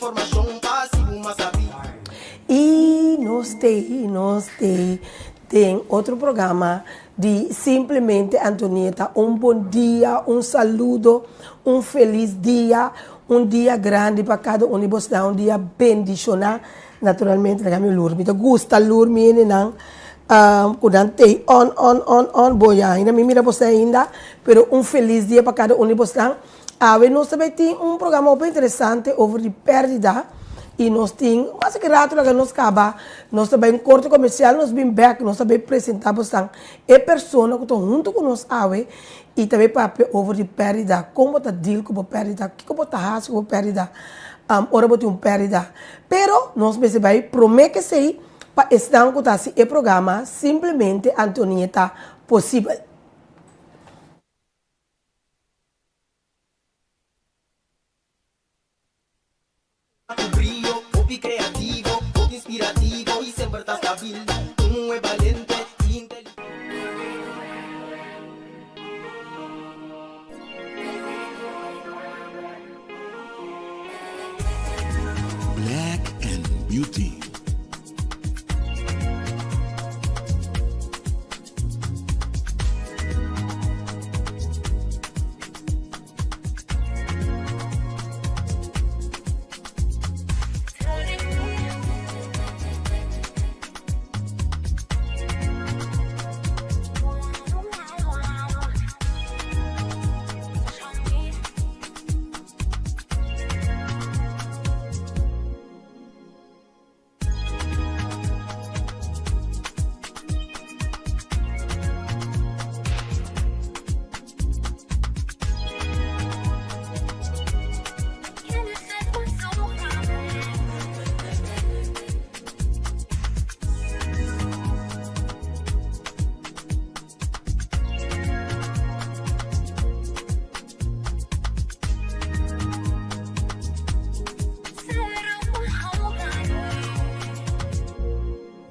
informashon pa hasi bo mas sabí. I nos t'ei, nos t'ei den otro programa di Simplemente Antonieta. Un bon dia, un saludo, un felis dia, un dia grandi pa kada un di bosnan, un dia bendishoná. Naturalmente laga mi lur, mi ta gusta lur mi hendenan ku nan t'ei on, on, on, on. Bon ya, ainda mi mira bosnan ainda, pero un felis dia pa kada un di bosnan. Awe nos ta bay tin un programa hopi interesante over di perdida y nos tin mas ki rato laga nos caba nos ta bay un corte comercial nos bin bek nos ta bay presenta bosan e persona cu ta hunto cu nos awe y ta bay papia over di perdida con bo ta deal cu bo perdida kico bo ta haci cu bo perdida ora bo tin un perdida pero nos mester bay prome ke esey pa esnan cu ta haci e programa simplemente Antonieta posibel. Ku brio, hopi kreativo, hopi inspirativo i semper ta stabil. Un muhé balente i inteligente. Black and Beauty.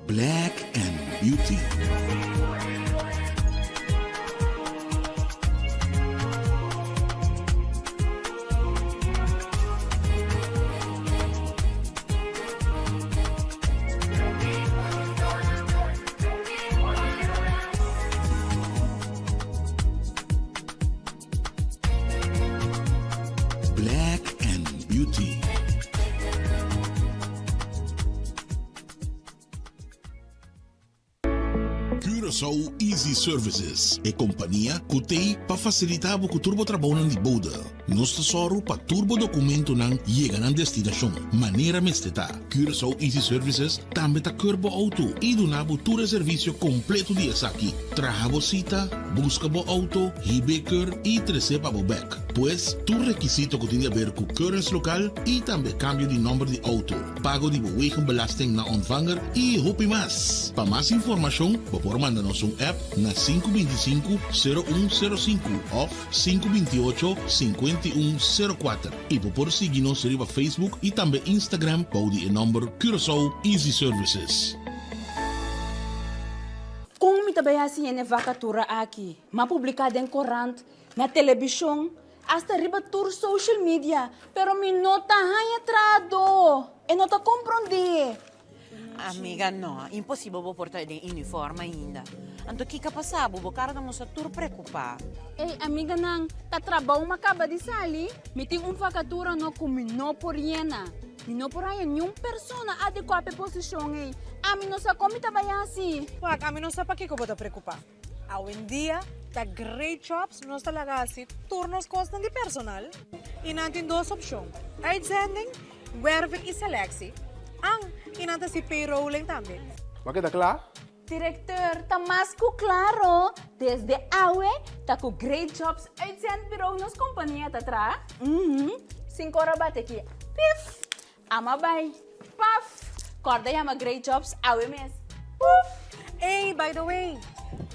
Black and Beauty. Black and Beauty. Curaçao Easy Services, e kompania ku t'ei pa fasilitá bo ku tur bo trabounan di bode. Nos ta sòru pa tur bo dokumentonan yega nan destinashon manera mester ta. Curaçao Easy Services tambe ta keur bo outo i duna bo tur e servisio kompleto di esaki. Traha bo sita, buska bo outo, hib'é keur i tres'é pa bo bèk. Pues, tur rekisito ku tin di aber ku keuringslokaal i tambe kambio di nòmber di outo, pago di bo wegenbelasting na ontvanger i hopi mas. Pa mas informashon bo por manda nos un app na 525 0105 òf 528 51 04 i bo por sigui nos riba Facebook i tambe Instagram bou di e nòmber Curaçao Easy Services. Kon mi ta bai hasi hende vakatura aki? M'a publiká den korant, na telebishon, asta riba tur social media, pero mi no ta haña trahadó. E no ta komprondé. Amiga, no, imposibel bo por ta den uniform ainda. Anto kiko a pasa bo? Bo kara ta mustra tur preokupá. Ey, amiganan, ta trabou m'a kaba di sali. Mi tin un vakatura no ku mi no por yena. Mi no por haña niun persona adekuá pa e posishon ei. Ami no sa kon mi ta bai hasi. Wak, ami no sa pakiko bo ta preokupá. Awendia ta Great Jobs nos ta laga hasi tur nos kosnan di personal i nan tin dos opshon, uitzending, werving i selectie. An, i nan ta hasi payrolling tambe. Bo a keda kla? Directeur, ta mas ku klaro, desde awe ta ku Great Jobs Uitzendbureau nos kompania ta traha. Uhum, sin kora bate ki, pif! Ama bai, paf! Kòrda yama Great Jobs awe mes, puf! Ey, by the way,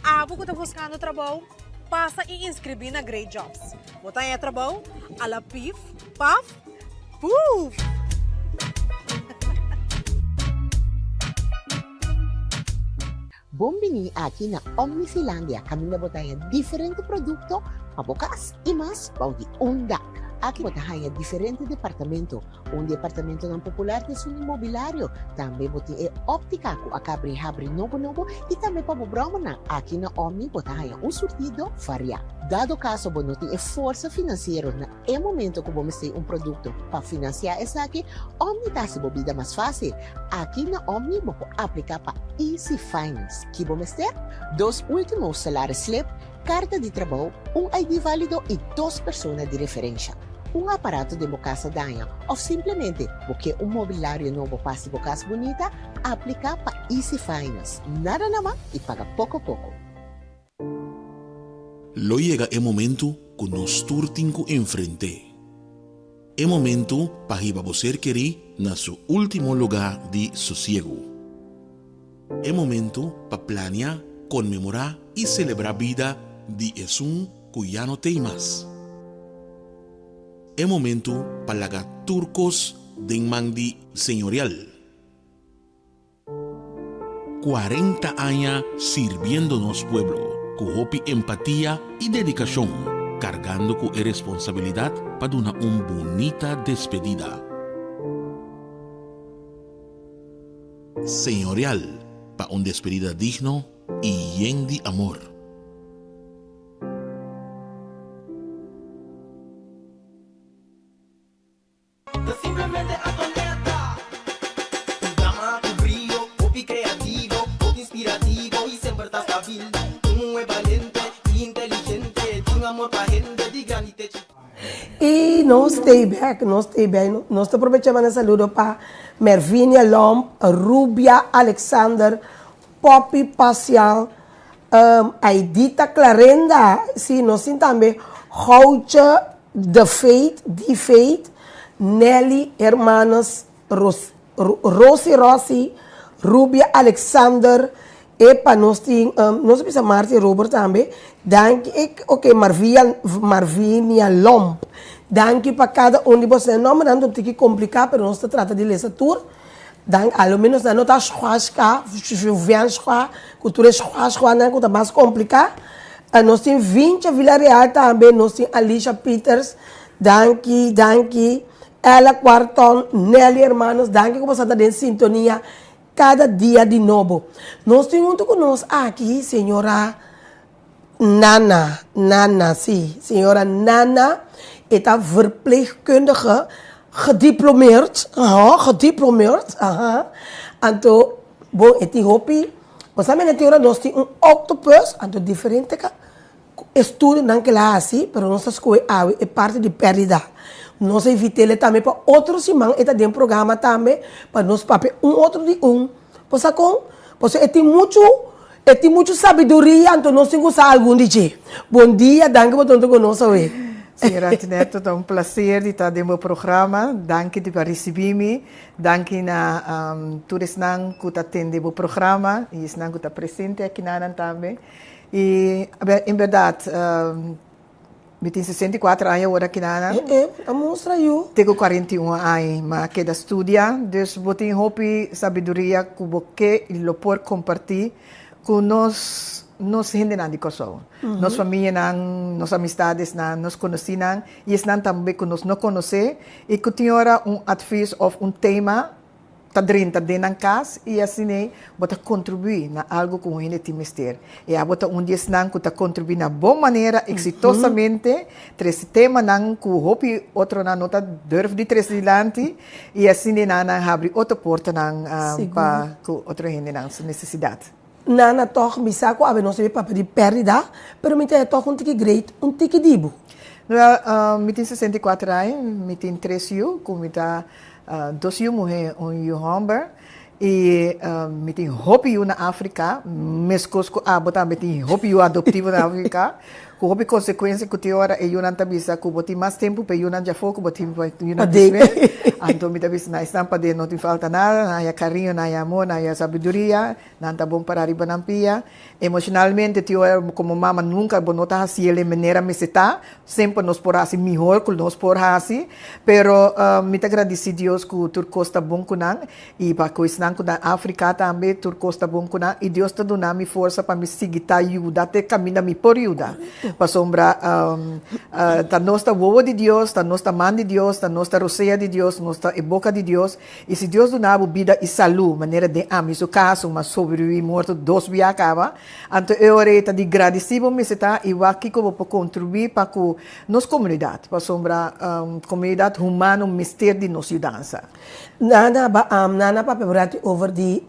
abo ku ta buskando trabou, pasa i inskribí na Great Jobs. Bo ta haña trabou a la pif, paf, puf! Bon bini aki na Omnifilandia kaminda bo ta haña diferente produkto pa bo kas i mas bou di un dak. Aki bo ta haña diferente departamento. Un di e apartamentonan popular ta esun di mobilario. Tambe bo tin e óptica ku a kabri habri nobo nobo i tambe pa bo bròmernan. Aki na Omni bo ta haña un surtido variá. Dado kaso bo no tin e forsa finansiero na e momento ku bo mester un produkto pa finansiá esaki, Omni ta hasi bo bida mas fásil. Aki na Omni bo por apliká pa Easy Finance. Ki bo mester? Dos último salaris slip, Karta di trabou, un ID válido i dos persona di referensha. Un aparato den bo kas a daña òf simplemente bo ke un mobilario nobo pa hasi bo kas bunita? Apliká pa Easy Finance. Nada na man i paga poko poko. Lo yega e momentu ku nos tur tin ku enfrent'é. E momentu pa hiba bo ser kerí na su último lugá di sosiegu. E momento pa plania, konmemorá i selebrá bida di esun ku ya no t'ei mas. E momento pa laga tur kos den man di Señorial. 40 aña sirbiendo nos pueblo ku hopi empatia i dedikashon, kargando ku e responsabilidat pa duna un bunita despedida. Señorial pa un despedida digno y yen di amor. Ta simplemente Antonetta. Un dama cu brio, hopi creativo, hopi inspirativo y semper ta stabil. Un muhe balente y inteligente, tin amor pa hende di grandi te chikito. Y nos stay back, nos stay back. Nos ta probecha manda saludo pa Mervinia Lomp, Rubia Alexander, Poppy Pasial, Aidita Clarenda, si nos tin tambe Gouche De Feit, Di Feit, Nelly Hermanos, Ros, Rosy Rossi, Rubia Alexander, epa nos tin, nos a bisa Marty Robert tambe, danki, e ok Marvia, Marvinia Lomp, danki pa kada un di boso, e nombernan ta un tiki kompliká pero nos ta trata di lesa tur, danki, a lo menos nan no ta shwashka, shwashka, ku tur e shwashkanan ku ta mas kompliká, nos tin Vincha Villarreal tambe, nos tin Alicia Peters, danki, danki. Ella Cuarton, Nelly Hermanos, danki ku boso ta den sintonia kada dia di nobo. Nos tin huntu ku nos aki señora Nana, Nana, si, señora Nana, e ta verpleegkundige gediplomeerd, aha, gediplomeerd, aha. Anto, bon, e tin hopi, bo sa mene tin ora nos tin un octopus, anto diferente ka. Ku estudionan ku el a hasi, pero nos ta skohe awe e parti di pèrdida. Nos a invit'el tambe pa otro siman e ta den programa tambe pa nos papia un otro di un. Bo sa kon? Pasobra e tin muchu, e tin muchu sabiduria, anto nos tin ku sa algun di dje. Bon dia, danki pa tonto ku nos awe. Señora Antoinette, ta un placer di ta den bo programa. Danki di pa ricibi mi. Danki na tur esnan cu ta tende bo programa y esnan cu ta presente akinanan tambe. Y en berdad mi tin 64 aña awor aki na. Eh eh, bo ta mustra yu. Te ku 41 aña mi a keda studia, dus bo tin hopi sabiduria ku bo ke y lo por kompartí ku nos nos hendenan di Kòrsou, nos famianan, nos amistadesnan, nos konosínan y esnan tambe ku nos no konosé y ku tin ora un advis òf un tema ta drenta den nan kas i asin'ei bo ta kontribuí na algu ku un hende tin mester. I abo ta un di esnan ku ta kontribuí na bon manera, eksitosamente, trese temanan ku hopi otronan no ta durf di trese dilanti i asin'ei nan a habri otro portanan pa ku otro hendenan su nesesidat. Nana tòg mi sa ku awe nos ta bin papia di pèrdida, pero mi ta haña tòg un tiki great, un tiki di bo. Wel, mi tin 64 aña, mi tin tres yu ku mi ta Dos yu muhé, un yu hòmber. I mi tin hopi yu na Afrika, meskos ku abo tambe tin hopi yu adoptivo na Afrika, ku hopi konsekuensia ku tin ora e yunan ta bisa ku bo tin mas tempu pa e yunan djafó ku bo tin pa e yunan disme. Anto mi ta bisa nan esnan paden no tin falta nada, nan haya kariño, nan haya amor, nan haya sabiduria, nan ta bon pará riba nan pia. Emocionalmente tin ora como mama nunca bo no ta haci el e manera mester ta, semper nos por haci mihor cu nos por haci, pero mi ta gradici Dios cu tur cos ta bon cu nan y pa cu esnan cu na Africa tambe tur cos ta bon cu nan y Dios ta duna mi forsa pa mi sigui ta yuda te caminda mi por yuda. Pasobra ta nos ta wowo di Dios, ta nos ta man di Dios, ta nos ta rosea di Dios, nos ta e boka di Dios. I si Dios duna bo bida i salú, manera den ami su kaso, m'a sobreviví morto dos bia kaba, anto e ora ei ta di gradisí bo mester ta i wak kiko bo por kontribuí pa ku nos komunidat, pasobra komunidat humano mester di nos yudansa. Nana ba Nana papia un rati over di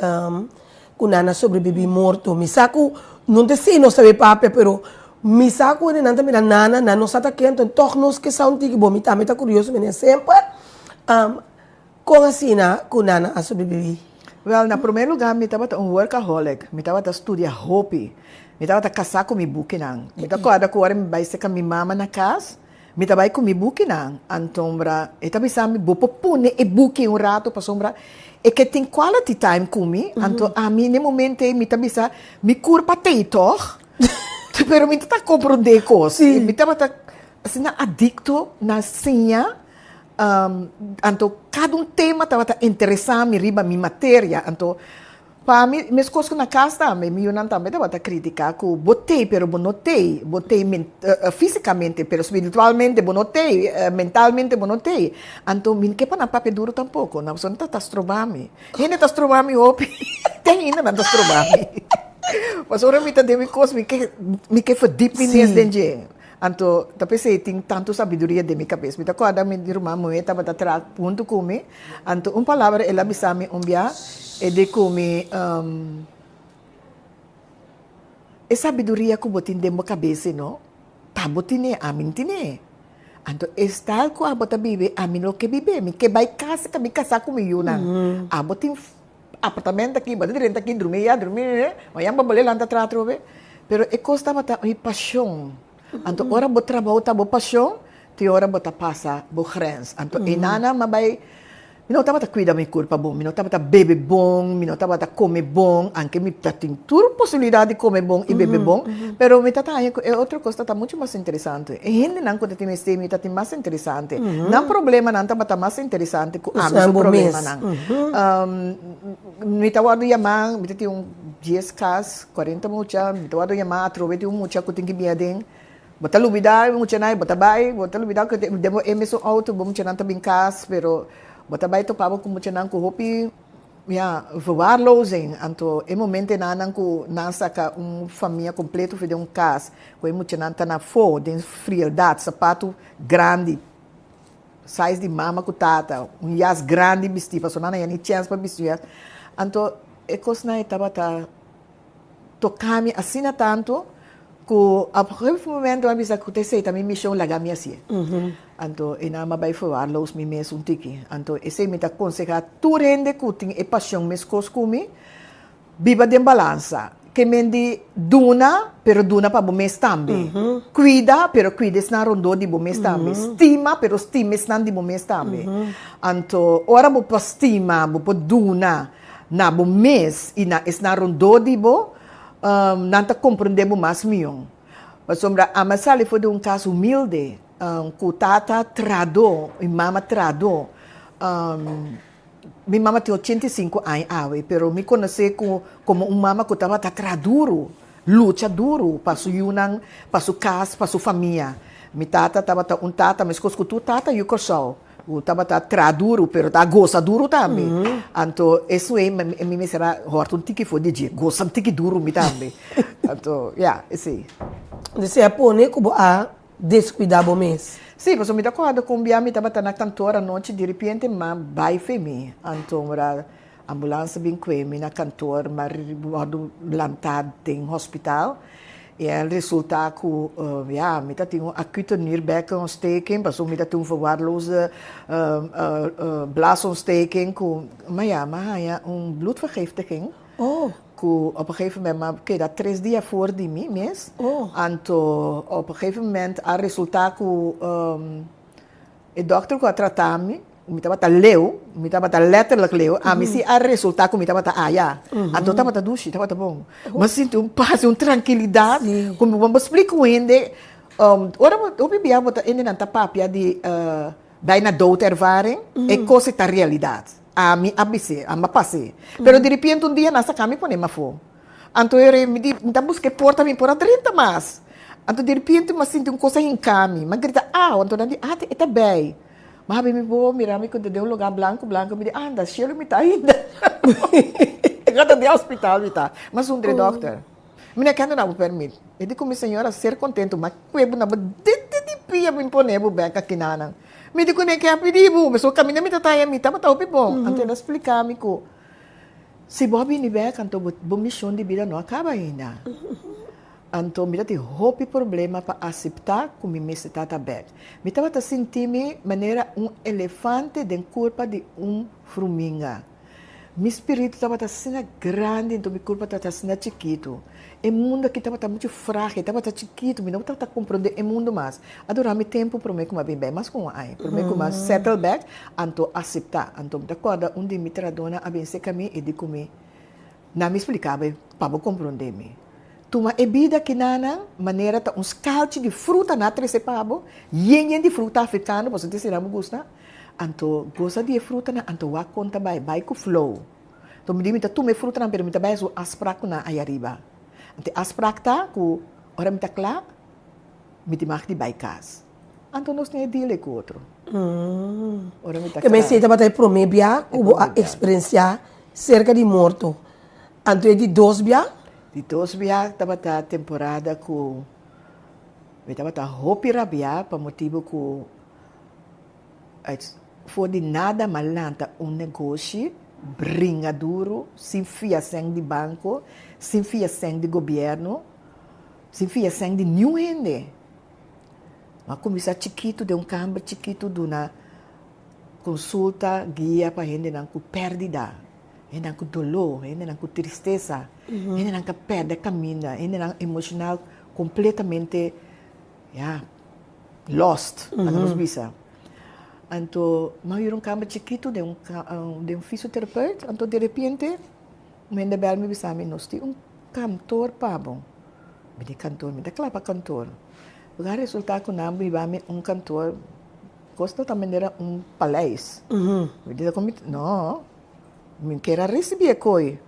ku Nana sobreviví morto. Mi sa ku no ta esei nos ta bay papia, pero mi sa ku nan ta mira Nana, nan no sa ta ken, enton tòg nos ke sa un tiki bo. Mi tambe ta kurioso mene semper. Kon asina ku Nana a sobreviví? Wèl, na promé lugá mi tabata un workaholic. Mi tabata studia hopi. Mi tabata kasá ku mi bukinan. Mi ta kòrda ku ora mi bai seka mi mama na kas, mi ta bai ku mi bukinan. Antombra e ta bisa mi, Bo por pone e buki un ratu pasobra e ke tin quality time ku mi. Anto ami n'e momento ei mi ta bisa, Mi kurpa t'ei tòg? Pero mi ta komprondé e kos. Mi tabata asina adikto na siña. Anto kada un tema tabata interesá mi riba mi materia. Anto pa mi, meskos ku na kas tambe, mi yunan tambe tabata kritiká ku bo t'ei pero bo no t'ei, bo t'ei físikamente pero spiritualmente bo no t'ei, mentalmente bo no t'ei. Anto mi no ke pa nan papia duru tampoko, nan pasobra nan ta stroba mi. Hende ta stroba mi hopi, te ainda nan ta stroba mi. Pasobra mi ta den mi kos, mi ke mi ke verdiep mi mes den dje. Anto ta p'esei tin tantu sabiduria den mi kabes. Mi ta kòrda mi ruman muhé tabata traha huntu ku mi, anto un palabra el a bisa mi un bia, e di ku mi, E sabiduria ku bo tin den bo kabes ei no, ta bo tine, ami no tine. Anto e style ku abo ta biba, ami no ke bib'é. Mi ke bai kas ka mi kasá ku mi yunan. Abo tin apartamento aki, bo ta drenta aki, drumi ya, drumi, mañana bo bolbe lanta traha atrobe. Pero e kos tabata mi pashon. Anto ora bo trabou ta bo pashon, tin ora bo ta pasa bo grens. Anto e nana m'a bai, mi no tabata kuida mi kurpa bon, mi no tabata bebe bon, mi no tabata kome bon, anke mi ta tin tur posibilidat di kome bon i bebe bon, pero mi ta ta haña ku e otro kos ta ta muchu mas interesante. E hendenan ku ta tin mester mi ta tin mas interesante. Nan problemanan tabata mas interesante ku ami su problemanan. Mi ta wòrdu yamá, mi ta tin un dies kas, kuarenta mucha, mi ta wòrdu yamá atrobe di un mucha ku tin ki bini aden. Bo ta lubidá e muchanan i bo ta bai, bo ta lubidá ku den bo e mesun outo bo muchanan ta bin kas, pero bo ta bai topa bo ku muchanan ku hopi, ya, verwaarlozing. Anto e momentenan ku nan saka un famia kompleto for den un kas, ku e muchanan ta na afó den frieldat, sapatu grandi. Size di mama ku tata, un yas grandi bisti, pasobra nan a ya ni chèns pa bisti un yas. Anto e kosnan ei tabata toka mi asina tantu ku op un gegeven momento mi a bisa ku ta esei ta mi mishon, laga mi hasié. Anto e nan a bai verwaarloos mi mes un tiki. Anto esei mi ta konsehá tur hende ku tin e pashon meskos ku mi, Biba den balansa. Ke men di duna, pero duna pa bo mes tambe. Kuida, pero kuida esnan rondó di bo mes tambe. Stima, pero stima esnan di bo mes tambe. Anto, ora bo por stima, bo por duna na bo mes i na esnan rondó di bo, nan ta komprondé bo mas mihó. Pasobra ami a sali for di un kas humilde, ku tata trahadó i mama trahadó. Mi mama tin 85 aña awe, pero mi konosé ku komo un mama ku tabata traha duru, lucha duru pa su yunan, pa su kas, pa su famia. Mi tata tabata un tata meskos ku tur tata yu Kòrsou, ku tabata traha duru, pero ta gosa duru tambe. Anto esun ei mi mester a hòrta un tiki for di dje, gosa un tiki duru mi tambe. Anto, ya, esei. Entonces a pone ku bo a Descuida bo mes. Sí, pasobra mi ta corda cu un bia mi tabata na kantoor anochi, diripiente m'a bai fe mi. Anto ora ambulance bin cue mi na kantoor, m'a wordo lanta den hospital y a resulta cu ya, mi ta tin un acute nierbekkenontsteking, pasobra mi ta tin un verwaarloosde blaasontsteking cu, ma ya, m'a haya un bloedvergiftiging. Oh. Ku op een gegeven moment m'a keda tres dia for di mi mes. Oh. Anto op een gegeven moment a resulta ku e dokter ku a trata mi, mi tabata leu, mi tabata letterlijk leu, ami si a resulta ku mi tabata aya. Anto tabata dushi, tabata bon. Mi a sinti un pas, un trankilidat ku mi por splika un hende, ora bo hopi bia bo ta hendenan ta papia di bijna doodervaring, e kos ei ta realidat. Ami a bis'é, ami a pas'é. Pero diripiente un dia nan saka mi pone mi afó. Anto e rei mi di, mi ta buska e porta, mi por a drenta mas. Anto diripiente m'a sinti un kos a hinka mi. M'a grita, Au! Anto nan di, Ate, e ta bei. M'a habi mi bobo mira mi ku ta den un lugá blanku blanku. Mi di, Anda, shelu mi ta ainda. E ta den hospital mi ta. M'a zundra e dòkter. Mi na kende na bo pèrmit. E di ku mi, Señora, ser kontentu. M'a kue bo na bo dede di pia bin pone bo bèk akinanan. Mi di ku ne ke a pidi bo. Pasobra kaminda mi ta taya mi tabata hopi bon. Anto el a splika mi ku si bo a bini bèk anto bo mishon di bida no a kaba ainda. Anto mi ta tin hopi problema pa aseptá ku mi mester ta ta bèk. Mi tabata sinti mi manera un elefante den kurpa di un fruminga. Mi spiritu tabata asina grandi anto mi kurpa tabata asina chikitu. E mundu aki tabata muchu frágil, tabata chikitu, mi no tabata komprondé e mundu mas. A dura mi tempu promé ku mi a bin bèk, mas ku un aña, promé ku mi a settle bèk anto aseptá. Anto mi ta kòrda un di mi tradónan a bin serka mi i di ku mi, Nan mi splika bo pa bo komprondé mi. Tuma e bida kinanan manera ta un skalchi di fruta nan a trese pa bo, yen yen di fruta afrikano, pasobra ta esei bo gusta. Anto gosa di e frutanan, anto wak kon ta bai, bai ku flow. Anto mi di mi ta tuma e frutanan pero mi ta bai haci un afsprak ku nan aya riba. Anto e afsprak ta ku ora mi ta kla mi tin mag di bai kas. Anto nos tin e deal ei ku otro. Ora mi ta Ke kla. mester tabata e prome bia ku bo a eksperensiá serka di morto. Anto e di dos bia? Di dos bia tabata temporada ku mi tabata hopi rabiá pa motibu ku For di nada m'a lanta un negoshi bringa duru sin fia sèn di banko, sin fia sèn di gobièrnu, sin fia sèn di niun hende. M'a kuminsá chikitu den un kamber chikitu duna konsulta, guia pa hendenan ku pèrdida, hendenan ku doló, hendenan ku tristesa, hendenan ku a pèrdè kaminda, hendenan emoshonal kompletamente Ya, lost, laga nos bisa. Anto, mi a hür un kamber chikitu den un den un fisioterapeut, anto derepente un hende bel mi bisa mi, nos tin un kantor pa bo. Mi di, kantor? Mi ta kla pa kantor. Bo a resulta ku nan a hiba mi un kantor, kos no ta manera un paleis. Mi di, no, mi kier a risibi e koi.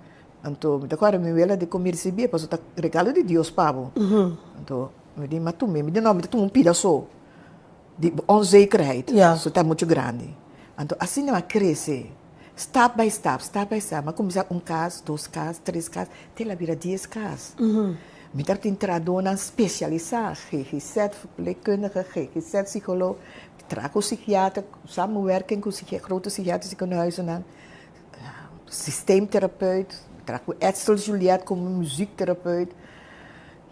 Anto, mi ta kòrda mi wela di ku mi risibi e pasobra ta regalo di Dios pa bo. Anto. Mi di, ma tuma, mi di no, mi ta tuma un pida so, di onzekerheid, Ja. so ta muchu grandi. Anto asina mi a krese, stap by stap, stap by stap, mi a kuminsá un kas, dos kas, tres kas, te el a bira dies kas. Mi tabatin trahadónan spesialisá, GGZ verpleegkundige, GGZ psikólogo, traha ku sikiater, samenwerking ku grote sikiatrische ziekenhuizennan, systeemtherapeut, mi traha ku Edsel Juliet komo muziektherapeut.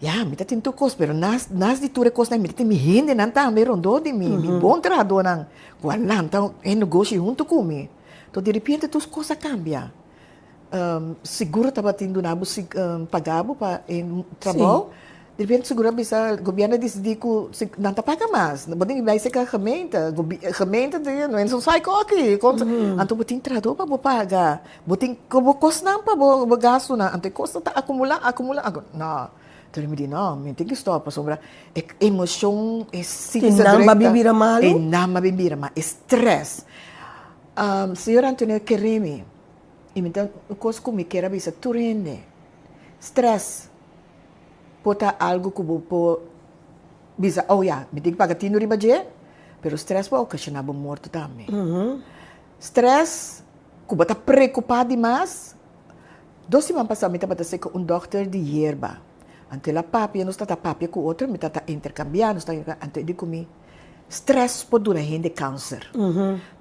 Ya, mi ta tin tur kos, pero nas nas di tur e kosnan mi ta tin mi hendenan tambe rondó di mi, mi bon trahadónan ku a lanta e negoshi huntu ku mi. Enton di repente tur kos a kambia. Seguro tabatin duna bo paga bo pa e trabou, di repente seguro a bisa, gobièrnu a disidí ku nan ta paga mas, bo tin ku bai serka gemeente, gemeente di no e sai koki, anto bo tin trahadó pa bo paga. Bo tin ku bo kosnan pa bo bo gastunan, anto e kosnan ta akumulá, akumulá, aku no. Enton mi di no, mi tin ki stòp pasobra e emoshon, e E sikis a nan drenta, ba bin bira malu? E nan ba bin bira malu, e strès. Señor Antonio kere mi, i mi ta un kos ku mi kier a bisa tur hende, strès por ta algu ku bo por bisa, oh ya, mi tin ki paga tinu riba dje, pero strès por okashoná bo morto tambe. Strès, ku bo ta preokupá dimas. Dos siman pasá mi tabata seka un dòkter di yerba. Anto el a papia, nos tabata papia ku otro, mi tabata interkambiá, nos tabata anto e di ku mi, Strès por duna hende kanser.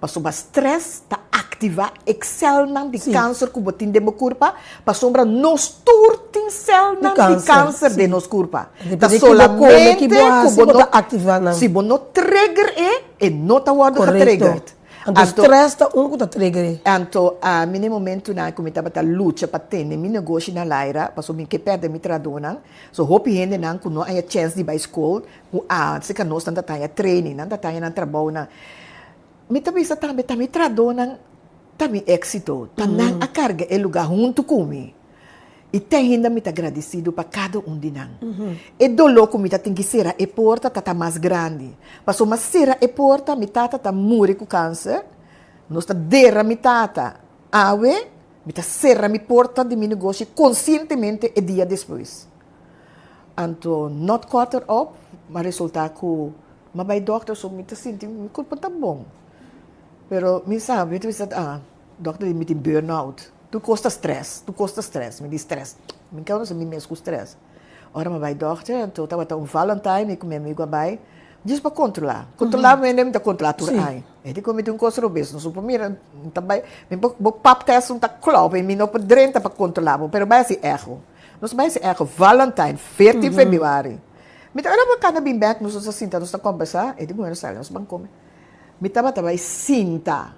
Pasobra strès ta aktivá e sèlnan di kanser ku bo tin den bo kurpa, pasobra nos tur tin sèlnan di kanser den nos kurpa. Ta solamente ku bo no, si bo no trigger e, e no ta wòrdu getriggerd. Anto stress ta un ku ta trigger e. Anto ami na e momentunan ku mi tabata lucha pa tene mi negoshi na laira, pasobra mi ke pèrdè mi trahadónan, so hopi hendenan ku no a haña chèns di bai skol, ku a seka nos nan ta taña training, nan ta taña nan trabounan. Mi ta bisa tambe ta mi trahadónan ta mi éksito, ta nan a karga e lugá huntu ku mi. I te ainda mi ta gradisido pa kada un di nan. E doló ku mi ta tin ki sera e porta ta ta mas grandi. Pasobra mi a sera e porta, mi tata ta muri ku kanser, nos ta dera mi tata. Awe, mi ta sera mi porta di mi negoshi konsientemente e dia despues. Anto not korter op, m'a resultá ku m'a bai dòkter so mi ta sinti mi kurpa ta bon. Pero mi sa, mi ta bisa ah, dòkter di mi tin burnout. Tur kos ta stress, tur kos ta stress. Mi di stress, mi kende mi mes ku stress. Ora mi a bai dòkter, anto tabata un Valentine, mi ku mi amigu a bai, djis pa kontrolá. Kontrolá mi mi ta kontrolá tur aña. E di ku mi tin un kos robes, nos no por mira, mi ta bai, mi bo bo pap test no ta klòp i mi no por drenta pa kontrolá bo, pero bai hasi echo. Nos bai hasi echo Valentine, veertien februari. Mi ta ora bo kana bin bèk, nos a sinta, nos ta kòmbersá, e di muher a sali, nos ban kome. Mi tabata bai sinta.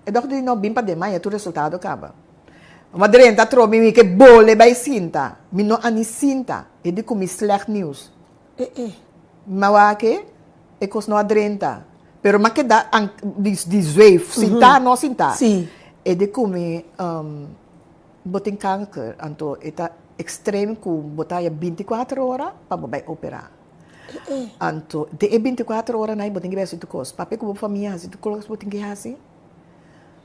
E dòkter di no, bin paden, maña tur resultado kaba. Ma drenta atrobe mi ke bole bai sinta. Mi no a ni sinta. E di ku mi slecht nieuws. Mi a wak e, e kos no a drenta. Pero mi a keda di di zweef, sintá no sintá. E di ku mi, bo tin kanker, anto e ta ekstrem ku bo ta haya binti kuater ora pa bo bai operá. Anto den e binti kuater ora nan bo tin ke bai hasi tur kos. Papia ku bo famia hasi tur kos bo tin ke hasi,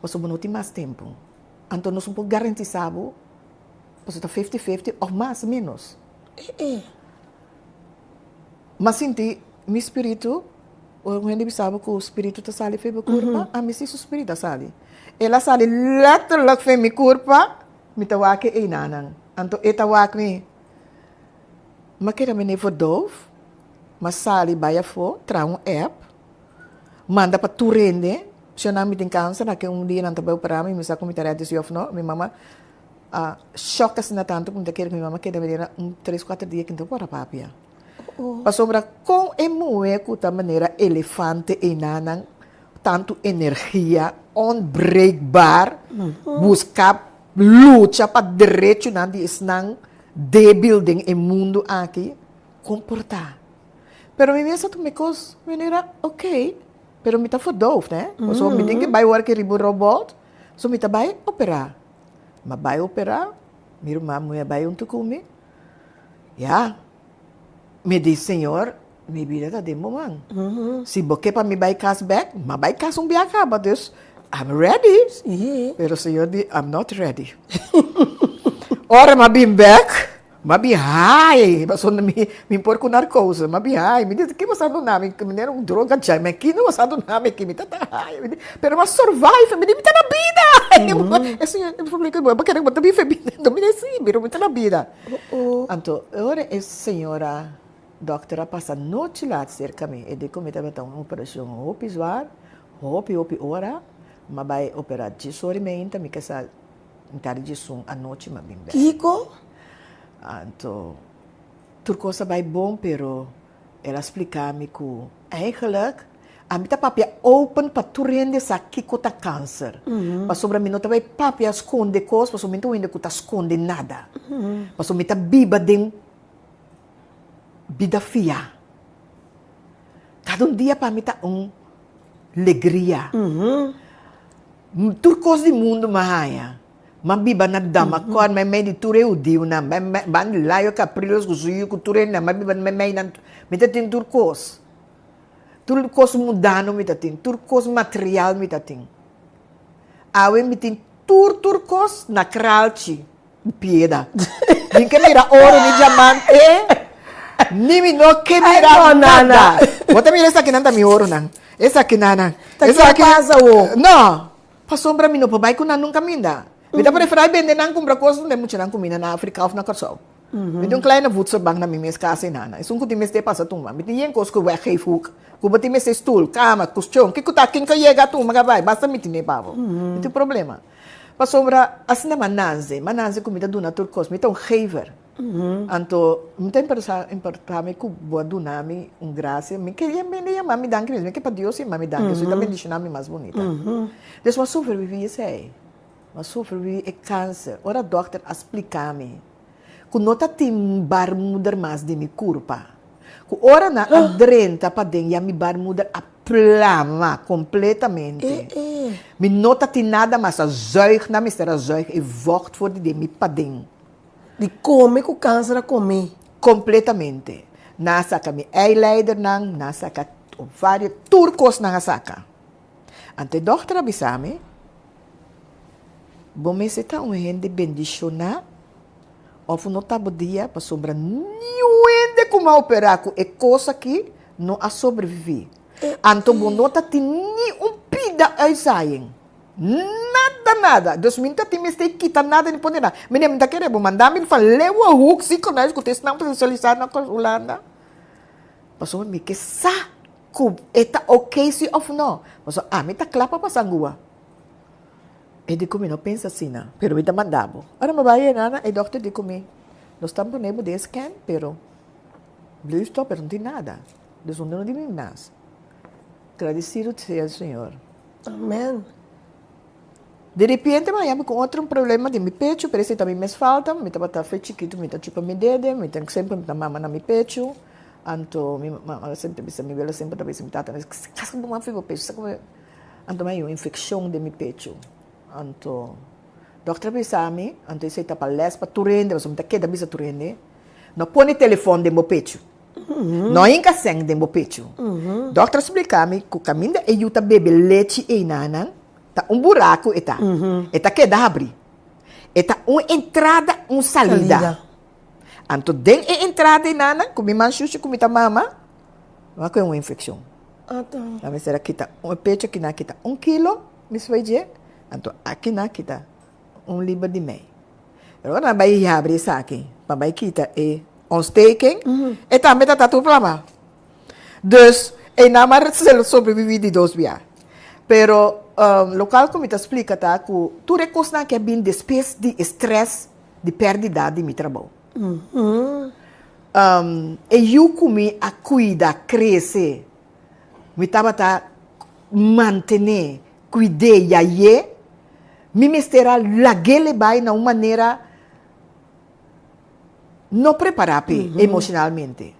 pasobra bo no tin mas tempu. Anto nos no por garantisa bo pasobra ta fifty fifty of mas menos. M'a sinti mi spiritu, ora un hende bisa bo ku spiritu ta sali for bo kurpa, ami si su spiritu a sali. El a sali letterlijk for mi kurpa, mi ta wak e einanan. Anto e ta wak mi. M'a keda mene verdoof, m'a sali bai afó, traha un app. Manda pa tur hende, si nan mi tin kanser, na ke un dia nan ta bai opera mi, mi sa ku mi ta rèdi si òf no. Mi mama a shòk asina tantu ku mi ta kere ku mi mama keda manera un tres kuater dia ku no ta por a papia. Pasobra kon e muhé ku ta manera elefante einanan, tantu energia, onbreekbaar, buska lucha pa derechonan di esnan débil den e mundu aki, kon por ta? Pero mi mes a tuma e kos manera ok, pero mi ta verdoofd hè, pasobra mi tin ke bai wòrk riba un robot, so mi ta bai operá. Mi a bai operá, mi ruman muhé a bai huntu ku mi, ya, mi di, Señor, mi bida ta den bo man, si bo ke pa mi bai kas bèk, mi a bai kas un bia kaba, dus I'm ready, pero Señor di, I'm not ready. Ora mi a bin bèk, M'a bin hai, pasobra mi mi por ku narkose, m'a bin hai, mi di ki bo sa duna mi, mi nera un droga djai, ma ki no bo sa duna mi aki, mi ta ta hai, mi di, pero m'a survive, mi di mi ta na bida, e señor e publiko bo kere bo ta biba e bida, no mi di si, pero mi ta na bida. Anto e ora e señora dokter a pasa nochi lat serka mi, e di ku mi tabata un operashon hopi zwaar, hopi hopi ora, m'a bai opera djes ora i meinta, mi kasa Mitad di diesun anochi m'a bin bek. Kiko? Anto tur kos a bai bon pero el a splika mi ku eigenlijk ami ta papia open pa tur hende sa kiko ta kanser. Pasobra mi no ta bai papia skonde kos pasobra mi no ta un hende ku ta skonde nada. Pasobra mi ta biba den bida fiá. Kada un dia pa mi ta un legria. Tur kos di mundu m'a haña. M'a biba na Damakòr meimei di tur e hudiunan, ban di Layo Capriles ku su yu ku tur hendenan, m'a biba meimei nan. Mi ta tin tur kos. Tur kos mundano mi ta tin, tur kos material mi ta tin. Awe mi tin tur tur kos na kralchi di pieda. Mi ke mira oro ni diamante, ni mi no ke mira nada. Bo ta mira esakinan ta mi oronan. Esakinan. Ta ke pasa wo? No, pasobra mi no por bai ku nan nunka minda. Mi ta preferá bende nan kumpra kos donde muchanan kuminda na Afrika òf na Kòrsou. Mi tin un kleine voedselbank na mi mes kas einan. Esun ku tin mester pasa tuma. Mi tin yen kos ku weggeefhoek. Ku bo tin mester stul, kama, kushon, kiko ta ken ka yega tuma ka bai, basta mi tine pa bo. Mi tin problema. Pasobra asina m'a nanse, m'a nanse ku mi ta duna tur kos, mi ta un gever. Anto mi ta importa importa mi ku bo a duna mi un grasia, mi ke bini yama mi danki mes, mi ke pa Dios yama mi danki, su ta bendishona mi mas bunita. Des m'a sobrevivi esei, m'a sobrevivi e kanser. Ora dòkter a splika mi ku no ta tin barmoeder mas den mi kurpa, ku ora nan a drenta paden ya mi barmoeder a plama kompletamente. Mi no ta tin nada mas, a zuig nan mester a zuig e vocht for di den mi paden. Di kome ku kanser a kome. Kompletamente. Nan a saka mi eileidernan, nan a saka ovario, tur kos nan a saka. Anto e dòkter a bisa mi, Bo mester ta un hende bendishoná òf no ta bo dia pasobra niun. hende ku mi a operá ku e kos aki no a sobreviví. Anto bo no ta tin ni un pida uitzaaiing. Nada nada. Dus mi no ta tin mester kita nada ni pone nada. Meneer, mi ta kere bo manda mi van Leeuwenhoek ziekenhuis ku ta esnan spesialisá na Hulanda. Pasobra mi ke sa ku e ta oké si òf no. Pasobra ami ta kla pa pasa angua. E di ku mi no pensa asina, pero mi ta manda bo. Ora mi bai einan, e dòkter di ku mi, nos ta pone bo den scan, pero blijf tòg, pero no tin nada. Dus no di mi mas. Gradisido sea el Señor. Amen. Di repente mi a haña mi ku otro problema den mi pechu, pero esei ta mi mes falta, mi tabata fe chikitu mi ta chupa mi dede, mi ta semper mi ta mama na mi pechu, anto mi mama semper ta bisa, mi wela semper ta bisa mi tata, kasa bo mama fi bo pechu, sa como anto mi a haña un infeccion den mi pechu, anto dokter a bisa mi, anto esei ta pa les pa tur hende, pasobra mi ta keda bisa tur hende, no pone telefon den bo pechu. No hinka sèn den bo pechu. Dòkter a splika mi ku kaminda e yu ta bebe lechi einanan, ta un buraku e ta. E ta keda habrí. E ta un entrada, un salida. Anto den e entrada einanan, ku mi man shushi ku mi ta mama, mi a kohe un infekshon. A mester a kita un pechu aki nan a kita un kilo, mi sfui dje, anto aki nan a kita un liber di mei. Pero ora nan bai habri esaki pa bai kita e ontsteking, e tambe ta ta tur plama. Dus e nan a sobrevivi di dos bia. Pero lokual ku mi ta splika ta ku tur e kosnan aki a bin despues di e stress di pèrdida di mi trabou. E yu ku mi a kuida krese, mi tabata mantené, kuid'é, yay'é, Mi mester a lag'é bai na un manera no prepará p'e emocionalmente.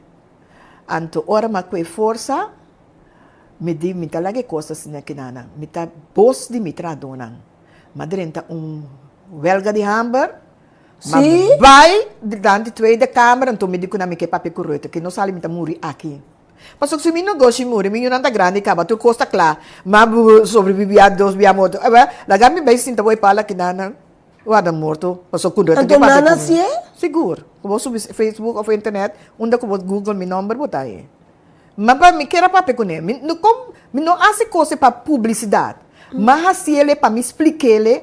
Anto ora mi a kue forsa, mi di mi ta laga e kos asina kinanan. Mi ta bos di mi trahadónan. Mi a drenta un wèlga di hamber, mi a bai dilanti Tweede Kamer, anto mi di ku nan mi ke papia ku Rutte, ke no sali mi ta muri aki. Pasobra si mi negoshi muri, mi yunan ta grandi kaba, tur kos ta kla. Ma sobrevivi a dos bia morto. Eba, laga mi bai sinta bo e pala kinan warda morto, pasobra ku no ta Anto ke papia nana ku mi. sié? Sigur. Ku bo subi Facebook of internet, unda ku bo google mi nomber bo ta hañ'é. Ma pa mi kier a papia kuné. Mi no kom, mi no hasi kos pa publisidat. Ma hasiel e pa mi splik'el e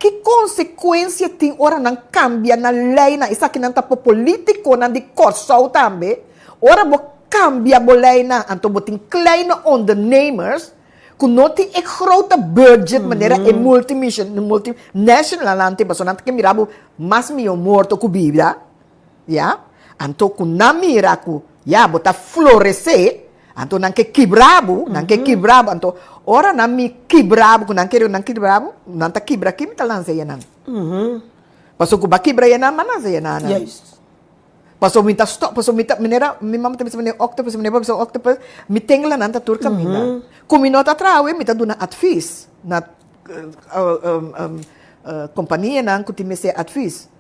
ki konsekuensia tin ora nan kambia nan leinan. Esakinan ta pa politikonan di Kòrsou tambe. Ora bo kambia bo leinan, anto bo tin kleine ondernemers ku no tin e grote budget manera e multimission, multinationalnan tin, pasobra nan ta ke mira bo mas mihó morto ku bida, ya. Anto ku nan mira ku ya bo ta floresé, anto nan ke kibra bo, nan ke kibra bo, anto ora nan mi kibra bo, ku nan kere nan kibra bo, nan ta kibra ki mi ta lansa yenan. Pasobra ku bo a kibra yenan, bo a lansa yenan. Pasobra mi ta stop, pasobra mi ta, manera mi mama ta bisa manera octopus, manera bo bisa octopus, mi tengla nan ta tur caminda. Cu mi no ta traha mi ta duna advies na companianan cu tin mester advies.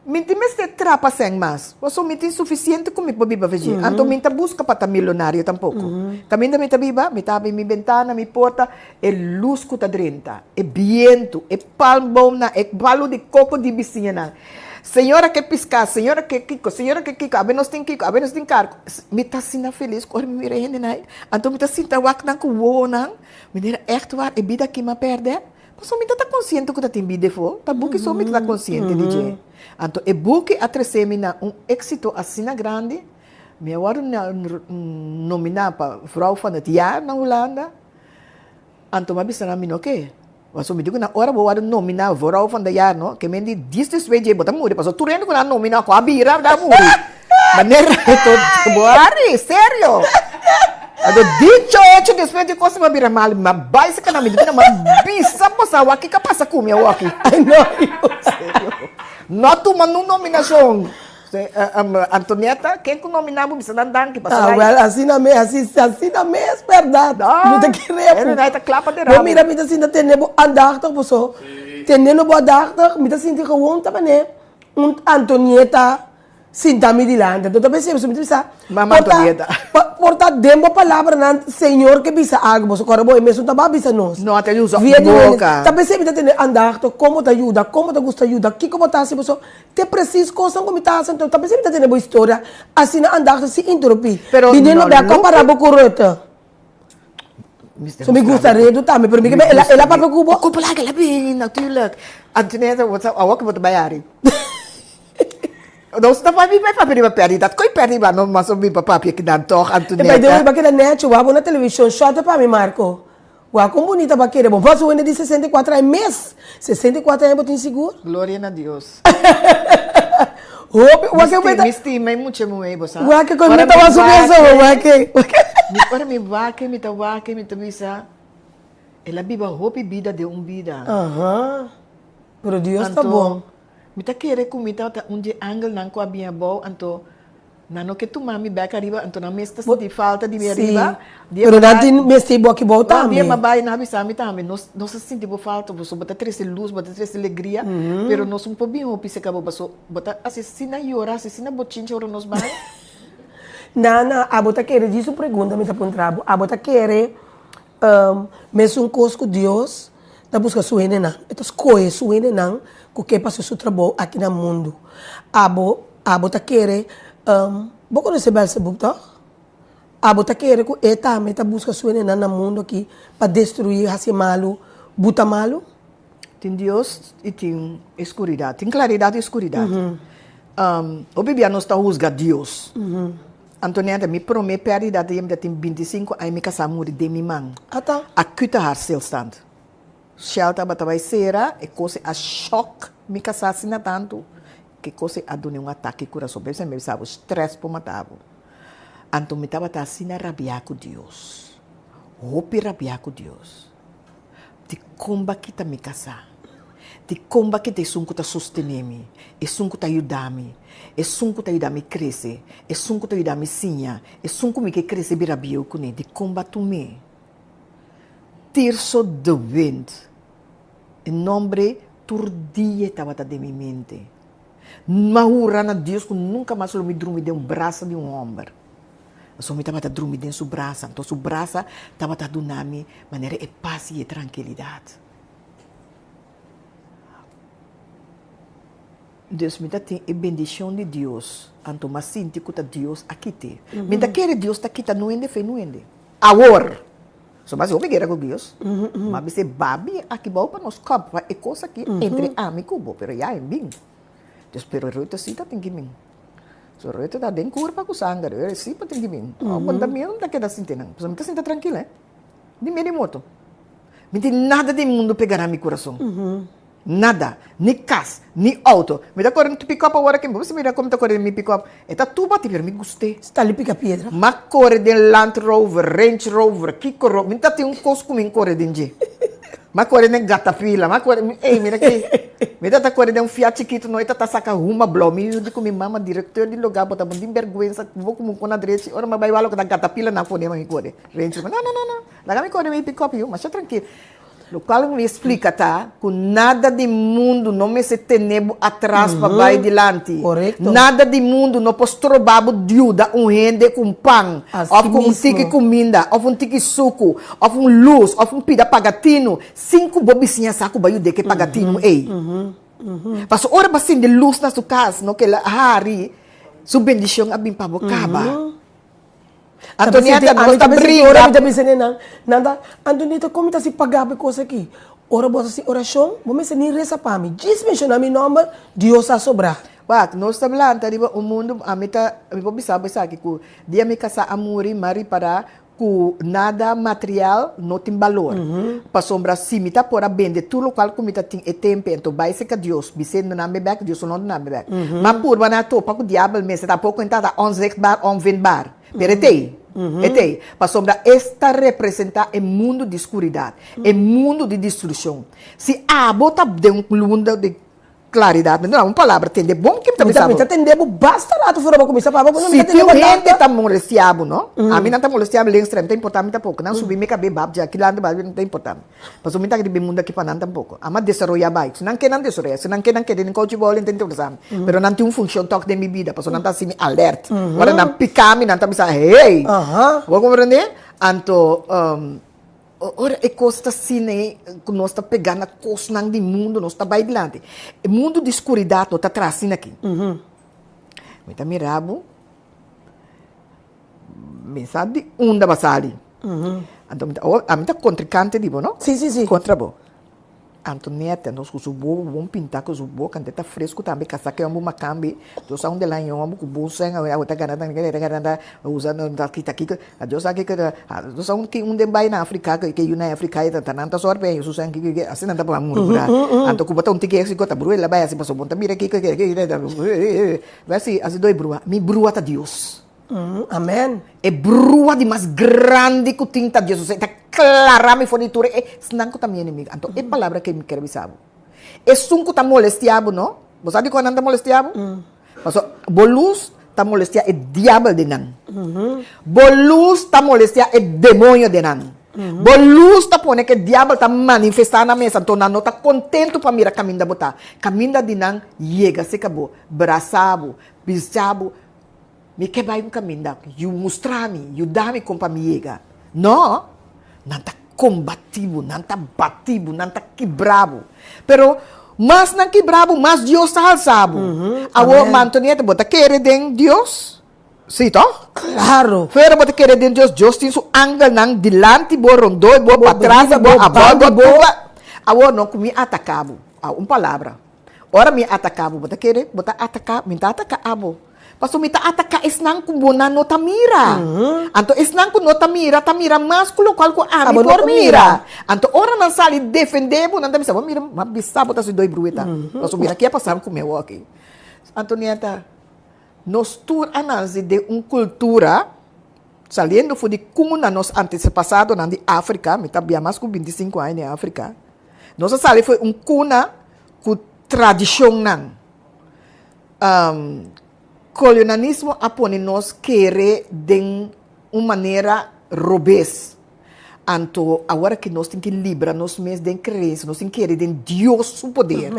Mi tin mester traha pa sèn mas, pasobra mi tin suficiente cu mi por biba vegé. Anto mi ta busca pa ta milonario tampoco. Caminda mi ta biba, mi ta habri mi bentana, mi porta, e luz cu ta drenta, e biento, e palmboomnan, e palu di coco di bisiñanan. Señora ke piská, señora ke kiko, señora ke kiko, abe nos tin kiko, abe nos tin karko. Mi ta asina felis ku ora mi mira e hendenan ei. Anto mi ta sinta wak nan ku wowonan. Mi mira ègt waar e bida aki mi a pèrdè. Pasobra mi ta ta konsiente ku ta tin bida efo. Ta buki so mi ta ta konsiente di dje. Anto e buki a trese mi na un éksito asina grandi. Mi a wòrdu nominá pa Vrouw van het Jaar na Hulanda. Anto mi a bisa nan mi no ke. Pasobra mi di ku nan ora bo wòrdu nominá Vrouw van de Jaar no, ke men di dies despues dje bo ta muri, pasobra tur hende ku nan a nominá ku a bira ta muri. Manera bo a hari, serio. Anto dicho hecho despues di kos mi a bira mal, mi a bai serka nan, mi di ku nan mi a bisa boso awor kiko a pasa ku mi awor aki. Serio. No tuma nun nominashon. Antonieta, ken ku nominá bo bisa nan danki pasobra. Ah, wèl, asina mes, asi, asina mes, bèrdat. Mi ta kere ku. Henry ta kla pa dera bo. Mira, mi ta sinta tende bo aandachtig boso. Tendendo bo aandachtig, mi ta sinti gewoon ta manera un Antonieta. Sinta mi dilanti. Anto ta pens'e, mi ta bisa, Mama por ta, Antonieta. por ta den bo palabranan Señor ke bisa algu, boso kòrda bo e mesun ta ba bisa nos. No, ta usa Via di wende. boka. Ta pens'e mi ta tene andagto, kon bo ta yuda, kon bo ta gusta yuda, kiko bo ta hasi boso, te presis kosnan ku mi ta hasi, anto ta pens'e mi ta tene bo historia asina andagto sin interupí. Pero Biniendo no bek kompará loke. bo ku Rutte. So mi gusta redu tambe, pero mi ke el a el a papia ku bo. Ocupa laga la bin, natuurlijk. Antoinette, what's up? Awor ku bo ta bai ari. Nos ta bai bai papia riba pèrdida. Dat koi pèrdida no mas o bin pa papia kinan tòg, E by the way, Antoinette. bo a keda nechi wak bo na televishon. Shòte pa mi, Marco. Wak kon bunita bo a keda. Bo pas un hende di 64 aña mes. 64 aña bo tin sigur? Gloria na Dios. Hopi, wak ke Mi stima e mucha muhé, bo sa. Wak ke kon mi ta wak su mes awo, wak ke. Ora mi wak e, mi ta wak e, mi ta bisa, el a biba hopi bida den un bida. Aha. Pero Dios ta bon. Anto, mi ta kere ku mi tabata un di e angelnan ku a bin abou, anto Nan no ke tuma mi bek ariba, anto nan mes ta sinti falta di mi ariba. Sí, pero nan tin mester bo aki bou tambe. Dia mi a bai, nan a bisa mi tambe, nos nos a sinti bo falta, pasobra bo ta trese lus, bo ta trese alegria, pero nos no por bin hopi serka bo, pasobra bo ta hasi asina yora, hasi asina bochincha ora nos bai. Nana, abo ta kere, djis un pregunta mi ta puntra bo, abo ta kere Mesun kos ku Dios ta buska su hendenan, e ta skohe su hendenan ku ke pa hasi su trabou aki na mundu. Abo, abo ta kere, bo konosé Belzebub tòg? Abo ta kere ku e tambe ta buska su hendenan na mundu aki pa destruí, hasi malu, buta malu? Tin Dios i tin e skuridat. Tin klaridat i skuridat. Hopi bia nos ta husga Dios. Antonieta, mi promé pèrdida ta yem ta tin bintisinku aña mi kasá muri den mi man. Ata. Acute hartstilstand. Shell tabata bai sera, e kos a shòk mi kasá asina tantu ku e kos a dun'é un atake kurason. P'esei mi bisa bo, strès por mata bo. Anto mi tabata asina rabiá ku Dios, hopi rabiá ku Dios. Dikon bo a kita mi kasá? Dikon bo a kita esun ku ta sostené mi, esun ku ta yuda mi, esun ku ta yuda mi krese, esun ku ta yuda mi siña, esun ku mi ke krese bira bieu kuné? Dikon bo a tum'é? Tirso de Wind, e nòmber tur dia tabata den mi mente. M'a hura na Dios ku nunka mas lo mi drumi den brasa di un hòmber. Pasobra mi tabata drumi den su brasa, anto su brasa tabata duna mi manera e pas i e trankilidat. Dus mi ta tin e bendishon di Dios, anto m'a sinti ku ta Dios a kit'é. Mi ta kere Dios ta kita nuende fe nuende. Awor! So m'a hasi hopi guera ku Dios. M'a bis'é, Babi aki bou pa nos kòp pa e kos aki entre ami ku bo, pero ya e bin. Dus pero Ruth si ta tin ki bin. So Ruth ta den kurpa ku sanger, e si pa tin ki bin. Ora bo ta mira mi ta keda sinti nan. Pasobra mi ta sinta trankil eh. Di medi moto. Mi tin nada den mundu pega na mi kurason. Nada. Ni kas, ni outo. Mi ta kore pick up awor aki. Bo mester mira kon mi ta kore den mi pick up. E ta tuba pero mi gust'é. Sta li pika piedra. M'a kore den Land Rover, Range Rover, kiko ro. Mi ta tin un kos ku mi kore den dje. M'a kore den gatapila, m'a kore, ey mira aki. Mi ta ta kore den un Fiat chikitu no, e ta ta saka huma blou. Mi yu di ku mi mama, direkteur di lugá bo ta bon tin bèrgwensa ku bo ku na drechi. Ora m'a bai wak loke ta gatapila nan pone pa mi kore. Range Rover, no, no, no, no, laga mi kore mi pikòp yu, masha trankil. Lokual mi splika ta ku nada di mundu no mester tene bo atras pa bai dilanti. Korekto. Nada di mundu no por stroba bo yuda un hende ku un pan, Así òf ku un tiki mismo. kuminda, òf un tiki suku, òf un lus, òf un pida pagatinu, sin ku bo bisiña sa ku bo a yud'é ku e pagatinu ei. Pasobra ora bo a sindi lus na su kas, no kila hari, su bendishon a bin pa bo kaba. Antonieta, nos ta bringa. Ora mi ta bisa nan, nan ta, Antonieta, kon mi ta hasi paga pa e kos aki? Ora bo ta hasi orashon, bo mester ni resa pa mi. Djis menshoná mi nòmber, Dios a sobrá. Wak, nos ta blanta riba un mundu, ami ta, mi por bisa bo esaki, ku dia mi kasá a muri, mi a ripará ku nada material no tin balor. Pasobra si mi ta por a bende tur lokual ku mi ta tin e tempe, anto bai serka Dios, bis'é duna mi bèk, Dios lo no duna mi bèk. Ma purba nan a topa ku diabel mester tampoco e ta onzichtbaar, onvindbaar. Pero e t'ei, e t'ei. Pasobra e ta representá e mundu di skuridat, e mundu di destrukshon. Si abo ta den un mundu di. Claridad, mi duna un palabra, tende bon ke mi ta bisa bo. Mi ta tende bo basta rato for bo cuminsa papia, bo no mi Si ta tende tin bo hende tanto. ta molestia bo, no? Ami nan ta molestia mi lenstra, mi ta importa mi tampoco. Nan subi mi cabe bab dja, kilanti bab dja, no ta importa mi. Pasobra mi ta riba e mundo aki pa nan tampoco. Ama desaroya bai. Si nan ke nan desaroya, si nan ke nan kede den kouchi boli, no ta interesa mi. Pero nan tin un funcion tok den mi bida, pasobra nan ta haci mi alert. Ora nan pica mi, nan ta bisa, hey! Bo comprende? Anto, Ora e kos ta asina ei, ku nos ta pegá na kosnan di mundu, nos ta bai dilanti. E mundu di skuridat no ta tras asina aki. Mi ta mira bo, mi sa di unda bo a sali. Anto mi ta, ami ta kontrinkante di bo, no? Sí, sí, sí. Kontra bo. Antonieta, nos ku su bobo bon pintá ku su boka ante ta fresku tambe kasá ke homber makambi Dios sa unda el haña homber ku bon sèn awe ta gana ta gana ta usa ta kita kiko Dios sa kiko Dios sa unda unda e bai na Afrika ke yu na Afrika e ta nan ta sòrg pa e haña su sèn kiko kiko asina nan ta por murmurá anto ku bo ta un tiki exiko ta brua el a bai hasi pasobra bo ta mira kiko kiko kiko hasi doi brua mi brua ta Dios. Amen. E brua di mas grandi ku tin ta Dios. Osea, e ta klara mi for di tur e esnan ku ta mi enemigu. Anto e palabra ke mi ker bisa bo, esun ku ta molestia bo, no? Bo sa dikon nan ta molestia bo? Pasobra bo lus ta molestia e diabel den nan. Bo lus ta molestia e demoño den nan. Bo lus ta pone ku e diabel ta manifestá nan mes. Anto nan no ta kontentu pa mira kaminda bo ta. Kaminda di nan yega serka bo, brasa bo, bisa bo, Mi ke bai un kaminda, yu mustra mi, yuda mi kon pa mi yega. No! Nan ta kombati bo, nan ta bati bo, nan ta kibra bo. Pero mas nan kibra bo, mas Dios ta halsa bo. Awor, ma Antonieta, bo ta kere den Dios? Sí, tòg? Klaro! Fuera bo ta kere den Dios, Dios tin su angelnan dilanti bo, rondó bo, patras di bo, abou di bo, tur. Awor, no ku mi ataka bo. Un palabra. Ora mi ataká bo, bo ta kere bo ta ataká, mi ta ataká abo. Pasobra mi ta ataká esnan ku bo nan no ta mira. Anto esnan ku no ta mira, ta mira mas ku lokual ku ami Abo no por por mira. mira. Anto ora nan sali defendé bo, nan ta bisa, bo mira, m'a bisa bo ta hasi doi brueta. Pasobra mira ke a pasá ku mi awor aki. Antonieta, nos tur a nase den un kultura, saliendo for di kuna nos antepasadonan di Afrika, mi ta bia mas ku bintisinko aña den Afrika, nos a sali for un kuna Ku tradishonnan. Kolonialismo a pone nos kere den un manera robes. Anto awor aki nos tin ki libra nos mes den kreensia, nos tin kere den Dios su poder.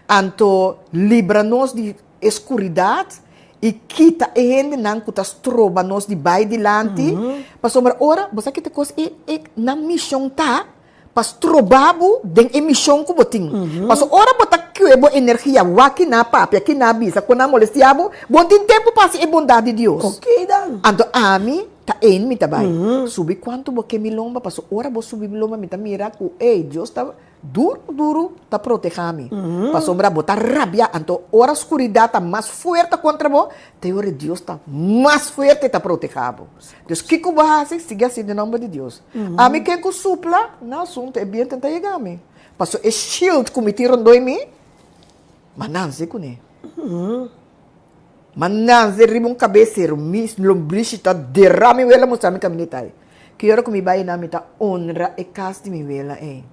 Anto libra nos di e skuridat i kita e hendenan ku ta stroba nos di bai dilanti. Pasobra ora, bo sa kita kos e nan mishon ta? Pa stroba bo den e mishon ku bo tin. Pasobra ora bo ta kue bo energia wak kina papia, kina bisa, kon a molestia bo, bo no tin tempu pa hasi e bondat di Dios. Oké dan. Anto ami ta ein mi ta bai. Subi kuantu bo ke mi lomba, pasobra ora bo subi mi lomba mi ta mira ku ey, Dios ta duru duru ta proteha mi. Pasobra bo ta rabia, anto ora skuridat ta mas fuerte kontra bo, te ora Dios ta mas fuerte ta proteha bo. Dus kiko bo hasi, sigui hasi den nomber di Dios. Ami ken ku supla na asuntu e bientu ta yega mi. Paso e shield ku mi tin rondoi mi, m'a nanse kuné. M'a nanse riba un kabesero, mi lombrishi ta derá mi wela mustra mi kaminda e ta ei. Ki ora ku mi bai einan mi ta honra e kas di mi wela ei.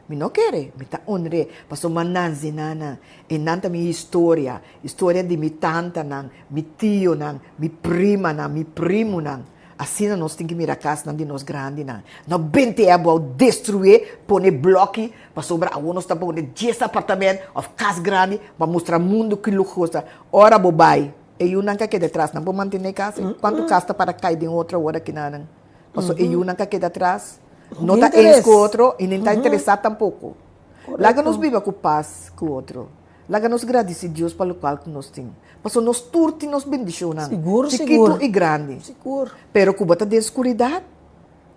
Mi no kere, mi ta honr'é, pasobra m'a nanse nan, einan ta mi historia, historia di mi tantanan, mi tionan, mi primanan, mi primunan. Asina nos tin ki mira kasnan di nos grandinan. No bente e abou, destrué, pone blòki, pasobra awor nos ta pone dies apartament òf kas grandi pa mustra mundu ki luhosa. Ora bo bai, e yunan ka keda atras, nan por mantené kas ei? Kuantu kas ta para kai den otro awor akinanan? Pasobra e yunan ka keda atras, no ta eens ku otro i nin ta interesá tampoko. Laga nos biba ku pas ku otro. Laga nos gradisí Dios pa lokual ku nos tin. Pasobra nos tur tin nos bendishonnan, Sigur, chikitu sigur. i grandi. Sigur. Pero ku bo ta den skuridat,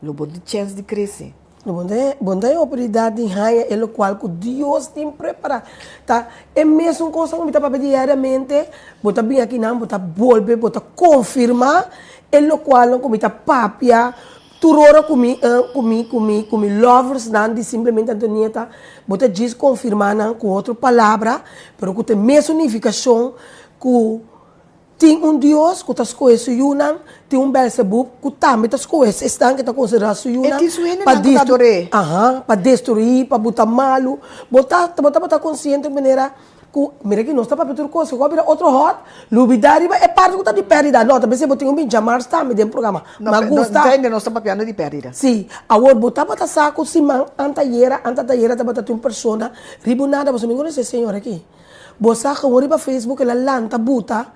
lo bo tin chèns di krese. Lo bo ta bo ta e oportunidat di haña e lokual ku Dios tin prepará. Ta e mesun kosnan ku mi ta papia diariamente, bo ta bin akinan, bo ta bolbe, bo ta konfirmá e lokualnan ku mi ta papia Tur ora ku mi ku mi ku mi ku mi loversnan di Simplemente Antonieta, bo ta djis konfirmá nan ku otro palabra, pero ku ta e mesun nifikashon ku tin un Dios ku ta skohe su yunan, tin un Belzebub ku tambe ta skohe esnan ke ta konsiderá su E yunan tin su pa hendenan ku ta destru ador'é. aha, pa destruí, pa buta malu. Bo ta bo tabata konsiente manera. Ku, mira ki nos ta papia tur kos, ku a bira otro hòt, lubidá riba e parti ku ta di pèrdida. No, ta mester bo tin un bin djamars tambe den programa. No, Ma gusta. No, ainda nos ta papiando di pèrdida. Sí. Awor, bo tabata sa ku siman antayera, antatayera tabata tin un persona riba un nada, pasobra mi konosé e señor aki. Bo sa gewoon riba Facebook el a lanta buta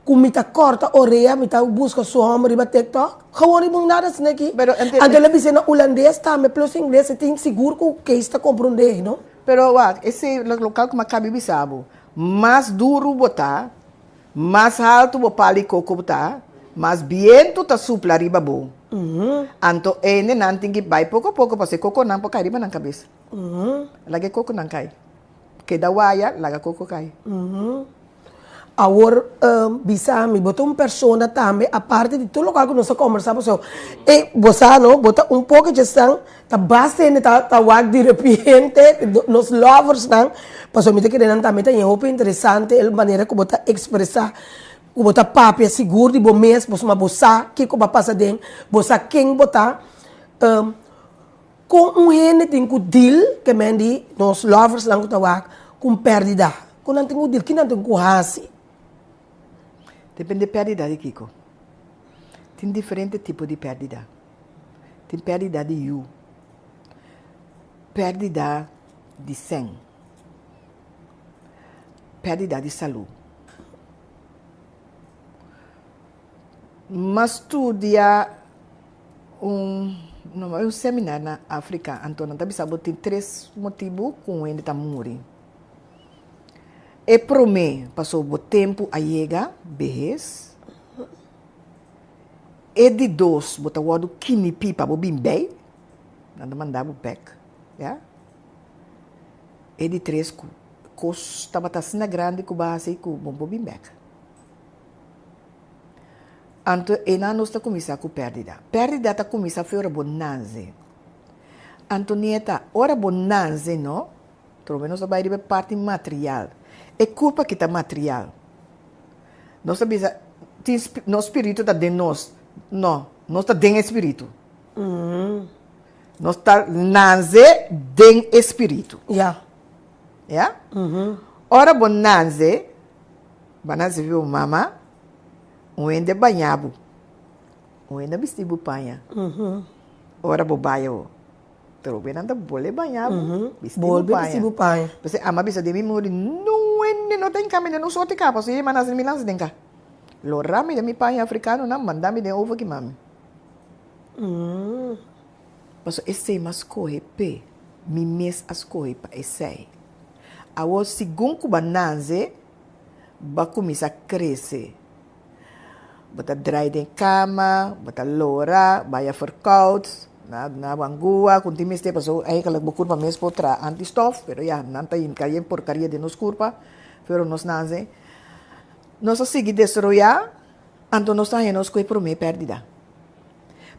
ku mi ta kòrta orea, mi ta buska su hòmber riba TikTok. Gewoon riba un nada asina aki. Pero, ente. Anto el a bis'é na hulandes tambe plus ingles, e tin sigur ku Kees ta komprondé, no? Pero wak, esei lo lokal ku mi a kabi bisa bo, mas duru bo ta, mas haltu bo pal di koko ta, mas bientu ta supla riba bo. Anto ende nan tin ki bai poko poko pasobra e kokonan por kai riba nan kabes. Laga e kokonan kai. Keda waya, laga koko kai. Awor bisa mi, bo ta un persona tambe aparte di tur lokual ku nos a kombersá pasobra e bo sa no, bo ta un poko djesnan ta basta hende ta ta wak di repente nos loversnan pasobra mi ta kere nan tambe ta ñe hopi interesante e manera ku bo ta ekspresá ku bo ta papia sigur di bo mes pasobra bo sa kiko bo a pasa aden bo sa ken bo ta. Kon un hende tin ku deal, ke men di nos loversnan ku ta wak, ku un pèrdida? Kon nan tin ku deal? Ki nan tin ku hasi? Depende pèrdida di kiko. Tin diferente tipo di pèrdida. Tin pèrdida di yu, pèrdida di sèn, pèrdida di salú. M'a studia un no un seminar na Afrika, anto nan ta bisa bo tin tres motibu ku un hende ta muri. E promé, pasobra bo tempu a yega, behes. E di dos, bo ta wòrdu kinipí pa bo bin bei, nan ta manda bo bèk, ya. E di tres, ku kos tabata asina grandi ku bo a hasi ku bo no por bin bèk. Anto einan nos ta kuminsá ku pèrdida. Pèrdida ta kuminsá fe ora bo nanse. Antonieta, ora bo nanse no, trobe nos ta bai riba e parti material. E kurpa ki ta material. Nos ta bisa, tin nos spiritu ta den nos. No, nos ta den e spiritu. Nos ta nanse den e spiritu. Ya. Ya? Ora bo nanse, Bo a nase bo mama, un hende baña bo, un hende a bisti bo paña. Ora bo bai awo, pero bo nan ta bolbe baña bo, bisti bo paña. P'esei ama bisa den mi muri, Nun hende no ta hinka mi den un sorti kapa, so yema nase mi lansa den ka. Lora mi den mi paña afrikanonan, manda mi den over ki mami. Pasobra esei mi a skohe p'e, mi mes a skohe pa esei. Awor, segun ku bo a nase, bo a kuminsá krese. Bo ta drai den kama, bo ta lora, bo haya verkoud, na na bo angua ku tin mester pasobra eigenlijk bo kurpa mes por traha antistof, pero ya, nan ta hinka yen porkaria den nos kurpa, pero nos nase. Nos a sigui desaroyá, anto nos ta haña nos ku e promé pèrdida.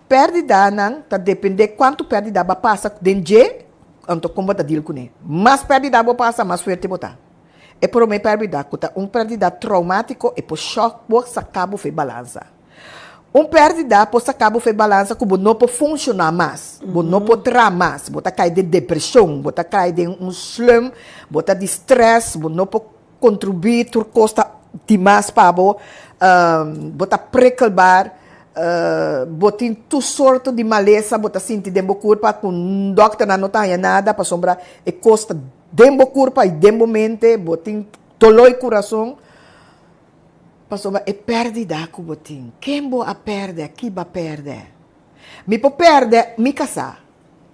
Pèrdidanan ta dependé kuantu pèrdida bo a pasa den dje, anto kon bo ta deal kuné. Mas pèrdida bo pasa, mas fuerte bo ta. E promé pèrdida ku ta un pèrdida troumátiko e por shòk bo, saka bo for e balansa. Un pèrdida por saka bo for e balansa ku bo no por funshoná mas, bo no por traha mas, bo ta kai den depreshon, bo ta kai den un slum, bo ta di strès, bo no por kontribuí, tur kos ta dimas pa bo, bo ta prikkelbaar, bo tin tur sorto di malesa bo ta sinti den bo kurpa ku dòkternan no ta haña nada pasobra e kos ta den bo kurpa i den bo mente, bo tin doló i kurason pasobra e pèrdida ku bo tin. Ken bo a pèrdè? Ki bo a pèrdè? Mi por pèrdè mi kasá.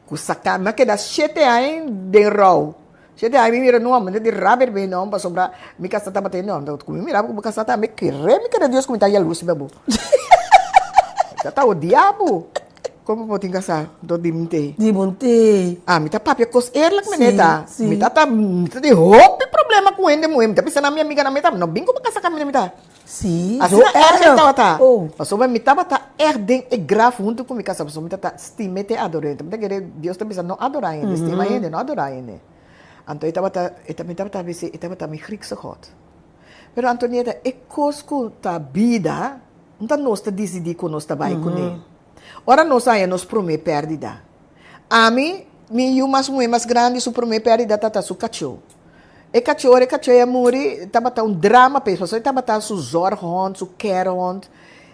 Ku saka mi a keda shete aña den rou. Shete aña mi mira no mi ta di rabia riba e nom pasobra mi kasa tabata e nom. Ku mi mira ku bo kasa tambe kere mi kere Dios ku mi ta yalurs riba bo. Mi ta ta odia bo. Kon bo por tin kasa dor di mi tei? Di bo tei. Ah mi ta papia kos eerlijk mene ta. Mi ta ta mi ta tin hopi problema ku hende muhe. Mi ta bisa na mi amiganan mi ta no bin ku bo kasa kaminda mi ta. Sí, zo erg. Asina erg e tabata. Oh. Pasobra mi tabata erg den e graf huntu ku mi kasa, pasobra mi tabata stima te ador'é. Mi ta kere Dios ta bisa no adorá hende, stima hende, no adorá hende. Anto e tabata, e mi tabata bisa e tabata mi Griekse God. Pero Antonieta, e kos ku ta bida, no ta nos ta disidí ku nos ta bai kuné. Ora nos haña nos promé pèrdida. Ami, mi yu mas muhé mas grandi su promé pèrdida tabata su kachó. E kachó, ora e kachó ei a muri, tabata un drama p'e, pasobra e tabata su zorghond, su carehond,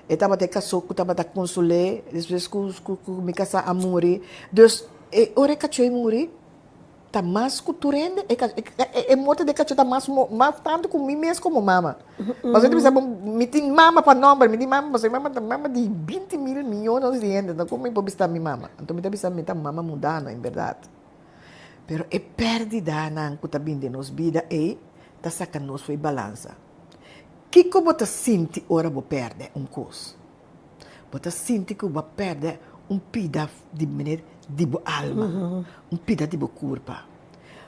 e tabata e kasó ku tabata konsol'é despues ku ku mi kasá a muri. Dus, e ora e kachó ei muri, ta mas ku tur hende, e e morto di e kachó ta mas mas tantu ku mi mes komo mama. Pasobra mi ta bisa bo, mi tin mama pa nòmber, mi tin mama pasobra mi mama ta mama di binti mil miónes di hende, anto kon mi por bisa mi mama? Anto mi ta bisa mi ta mama mundano en bèrdat. Pero e pèrdidanan ku ta bin den nos bida ei ta saka nos for e balansa. Kiko bo ta sinti ora bo pèrdè un kos? Bo ta sinti ku bo a pèrdè un pida di manera di bo alma, un pida di bo kurpa.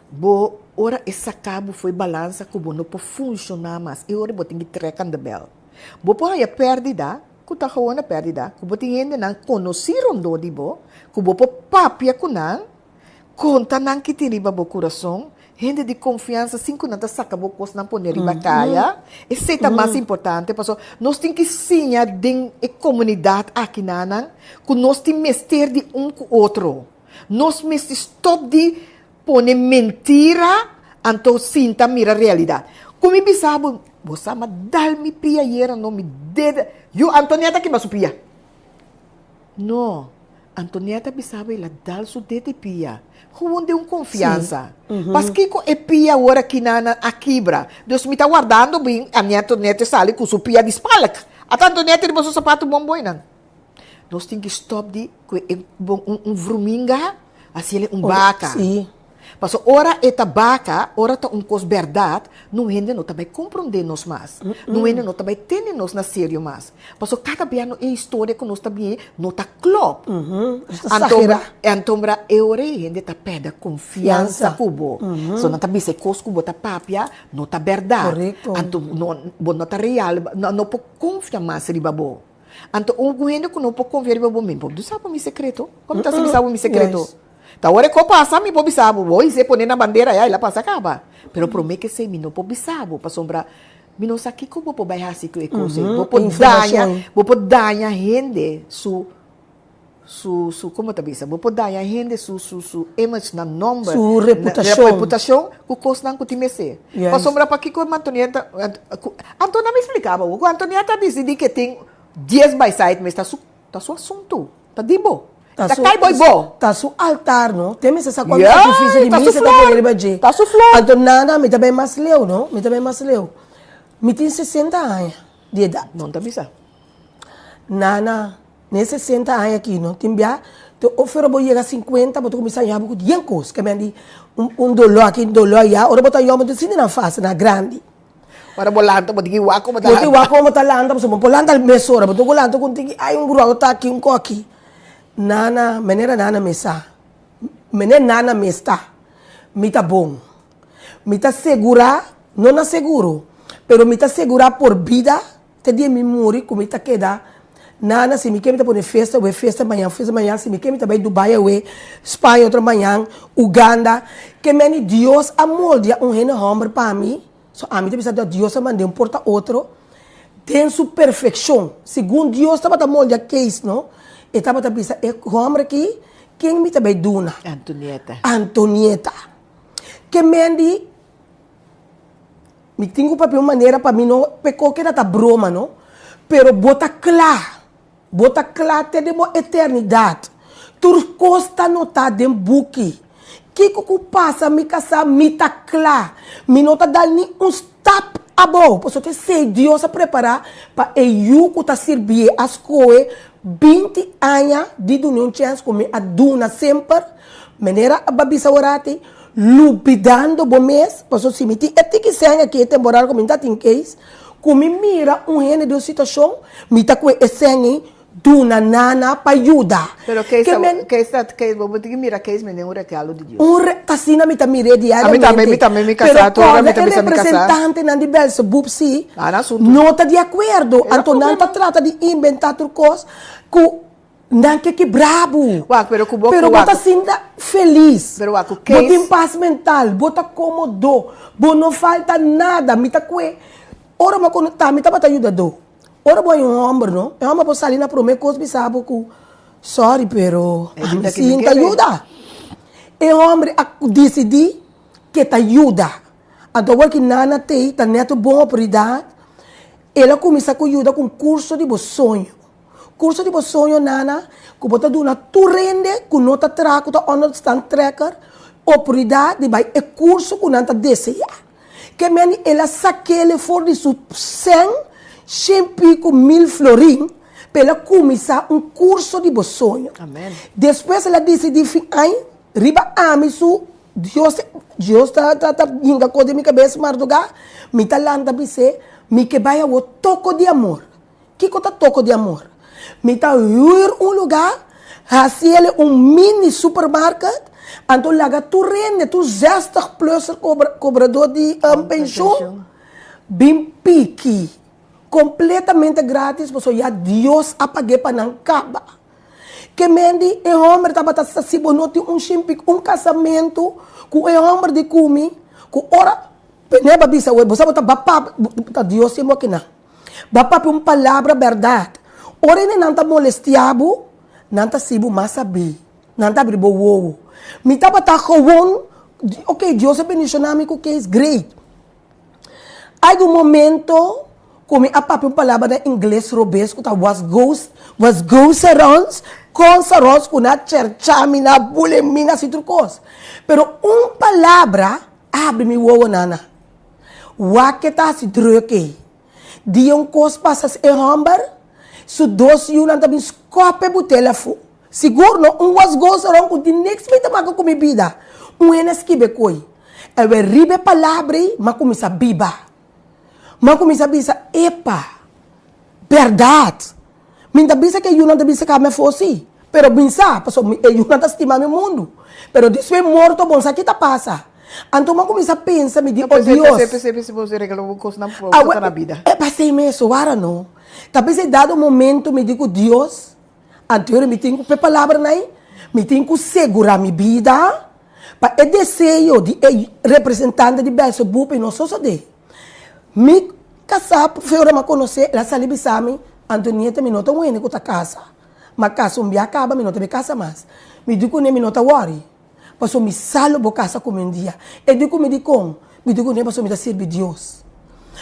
Bo ora e saka bo for e balansa ku bo no por funshoná mas, e ora bo tin ki trèk aan de bèl. Bo por haña pèrdida ku ta gewoon a pèrdida, ku bo tin hendenan konosí rondó di bo, ku bo por papia ku nan, Konta nan ki tin riba bo kurason, hende di konfiansa sin ku nan ta saka bo kosnan pone riba kaya. Esei ta mas importante pasobra nos tin ki siña den e komunidat akinanan ku nos tin mester di un ku otro. Nos mester stòp di pone mentira anto sinta mira realidat. Ku mi bisa bo, bo sa m'a dal mi pia ayera no mi dede, yu Antonieta kiba su pia. No, Antonieta bisa bo el a dal su ded e pia. Gewoon den un confiansa. Paskiko e pia awor aki na na a kibra? Dus mi ta wardando bin Antonieta sali cu su pia di spalk. Ata Antonieta riba su sapato bon boynan. Nos tin ki stop di cu e un un vruminga haciele un baca. Pasobra ora e ta baka, ora ta un kos bèrdat, nun hende no ta bai komprondé nos mas. Nun hende no ta bai tene nos na serio mas. Pasobra kada bia no e historia ku nos ta bini no ta klòp. Anto antombra e ora ei hende ta pèrdè konfiansa ku bo. So nan ta bisa e kos ku bo ta papia no ta bèrdat. Anto no bo no ta real, nan no por konfia mas riba bo. Anto un hende ku no por konfia riba bo, mi por bisa bo mi sekreto. Komo ta bisa bo mi sekreto? Ta ora e ko pasa mi por bisa bo, bo hise pone na bandera ya el a pasa kaba. Pero prome ke esei mi no por bisa bo pasobra mi no sa kiko bo por bai hasi ku e kos ei. Bo por daña, bo por daña hende su su su komo ta bisa? Bo por daña hende su su su image, nan nomber, Su reputashon. reputashon ku kosnan ku tin mester. Pasobra pakiko Antonieta, Anto nan mi splika bo ku Antonieta a disidi ke tin dies baisait mes ta su ta su asuntu. Ta di bo. Ta kai bo i bo. Ta su altar no. Te mester sa cuanto sacrificio di misa ta pone riba dje. Ta su flor. Anto nada mi ta bay mas leu no. Mi ta bay mas leu. Mi tin sesenta aña di edad. Non ta bisa. Nana, ne sesenta aña aki no. Tin bia te ora bo yega cincuenta bo ta cuminsa haña bo cu yen cos. Ke men di un dolor aki un dolor aya. Ora bo ta yong bo ta sinti nan fase nan grandi. Ora bo lanta bo tin ki wak como ta lanta. Bo tin wak como ta lanta pasobra bo por lanta mesora bo tin ku lanta ku un tiki ay un grou ta aki un ko aki. Nana manera nana mes sa manera nana mes ta mi ta bon mi ta segura no na seguro pero mi ta segura por bida te dia mi muri ku mi ta keda nana si mi ke mi ta pone festa awe festa mañan festa mañan si mi ke mi ta bai Dubai awe Spaña otro mañan Uganda ke meni Dios a moldia un hende homber pa mi. So ami ta bisa dat Dios a mand'é un por ta otro den su perfekshon. Segun Dios tabata moldia Kees, no? E tabata bisa e hòmber aki, ken mi ta bai duna? Antonieta. Antonieta. Ke men di, mi tin ku papia un manera pa mi no pekó keda ta broma, no? Pero bo ta kla. Bo ta kla te den bo eternidat. Tur kos ta notá den buki. Kiko ku pasa mi kasá, mi ta kla. Mi no ta dal ni un stap abou, pasobra esei Dios a prepará pa e yu ku ta sirbié a skohe binti aña di dun'é un chèns ku mi a duna semper. Manera a bisa aworati, lubidando bo mes, pasobra si mi tin e tiki sèn aki e temporada ku mi ta tin keis, Ku mi mira un hende den un situashon, mi ta kue e sèn ei duna nana pa yuda. Pero kees ta, kees ta, kees, bo tin ki mira kees mende un regalo di Dios. Un re, asina mi ta mir'é diariamente. Ami tambe, mi tambe, mi kasá tur ora mi ta Pero bisa kòrda mi e kasá. representantenan di Belzebub si Nan asuntu. no ta di akuerdo, E no anto nan ta problema. trata di inventá tur kos ku Nan ke kibra bo. Wak, pero ku bo Pero bo ta sinta felis. Pero wak, ku Bo tin kees. pas mental, bo ta komodo, bo no falta nada. Mi ta kue, ora bo a kono, ta mi tabata yudadó. Ora bo hay un hòmber no, e hòmber por sali na promé kos bisa bo ku, sòri pero E ami bida ki mi sin ta kere. yuda. E hòmber a disidí ke ta yuda. Anto awor ki Nana t'ei ta nèt un bon oportunidat, el a kuminsá ku yuda ku un kurso di bo soño. Kurso di bo soño, Nana, ku bo ta duna tur hende ku no ta traha, ku ta onderstand trekker, oportunidat di bai e kurso ku nan ta deseá. Ke meni el a sak'ele for di su sèn shen piku mil florin pa el a kuminsá un kurso di bo soño. Despues el a disidí fin añ riba ami su Dios Dios ta ta ta hinka kos den mi kabes mardugá, mi ta lanta bis'é, mi ke bai awor toko di amor. Kiko ta toko di amor? Mi ta huur un lugá, hasi el un mini supermarket, anto laga tur hende, tur zestig plusser kobradó di penshun, bin piki kompletamente gratis pasobra ya Dios a pag'é pa nan kaba. Ke men di e hòmber tabata sa si bo no tin un shimpik, un kasamentu ku e hòmber di ku mi, ku ora Peneba bisa wei, bo sa bo ta ba papia, ta Dios tin bo akinan. Ba papia un palabra bèrdat. Ora hende nan ta molestiá bo, nan ta hasi bo mas sabí, nan ta abri bo wowo. Mi tabata gewon, ok, Dios a bendishoná mi ku kees, great. Algun momento ku mi a papia un palabra na ingles robes ku ta was goes was goes around comes around ku na chercha mi na bule mi na hasi tur kos. Pero un palabra a habri mi wowo nana. Wak ke ta hasi druk ei. Dia un kos pasa e hòmber su dos yunan ta bin skòp e butel afó. Sigur no, un was goes around ku tin niks mi ta maka ku mi bida. Un hende a skibi koi. Ewe riba e palabra ei m'a kuminsá biba. M'a kuminsá bisa, Epa, bèrdat! Mi ta bisa ku e yunan ta bisa kaba mi afó sí, pero bin sa, pasobra e yunan ta stima mi mundu. Pero despues morto bon sa ki ta pasa. Anto m'a kuminsá pensa, mi di, O Dios! P'esei, p'esei, p'esei bo regla bo kosnan pa bo ta na bida. Awe, p'esei mes, wara no. Ta p'esei dado momento mi di ku Dios, Anto mi tin ku pe palabranan ei, mi tin ku segurá mi bida pa e deseo di e representante di Belzebub ei no sosodé. Mi kasá fe ora mi a konosé, el a sali bisa mi, Antonieta mi no ta un hende ku ta kasa, ma kasa un bia kaba mi no ta bai kasa mas. Mi di kuné mi no ta wòri. Pasobra mi sa lo bo kasa ku mi un dia. E di ku mi dikon? Mi di kuné pasobra mi ta sirbi Dios.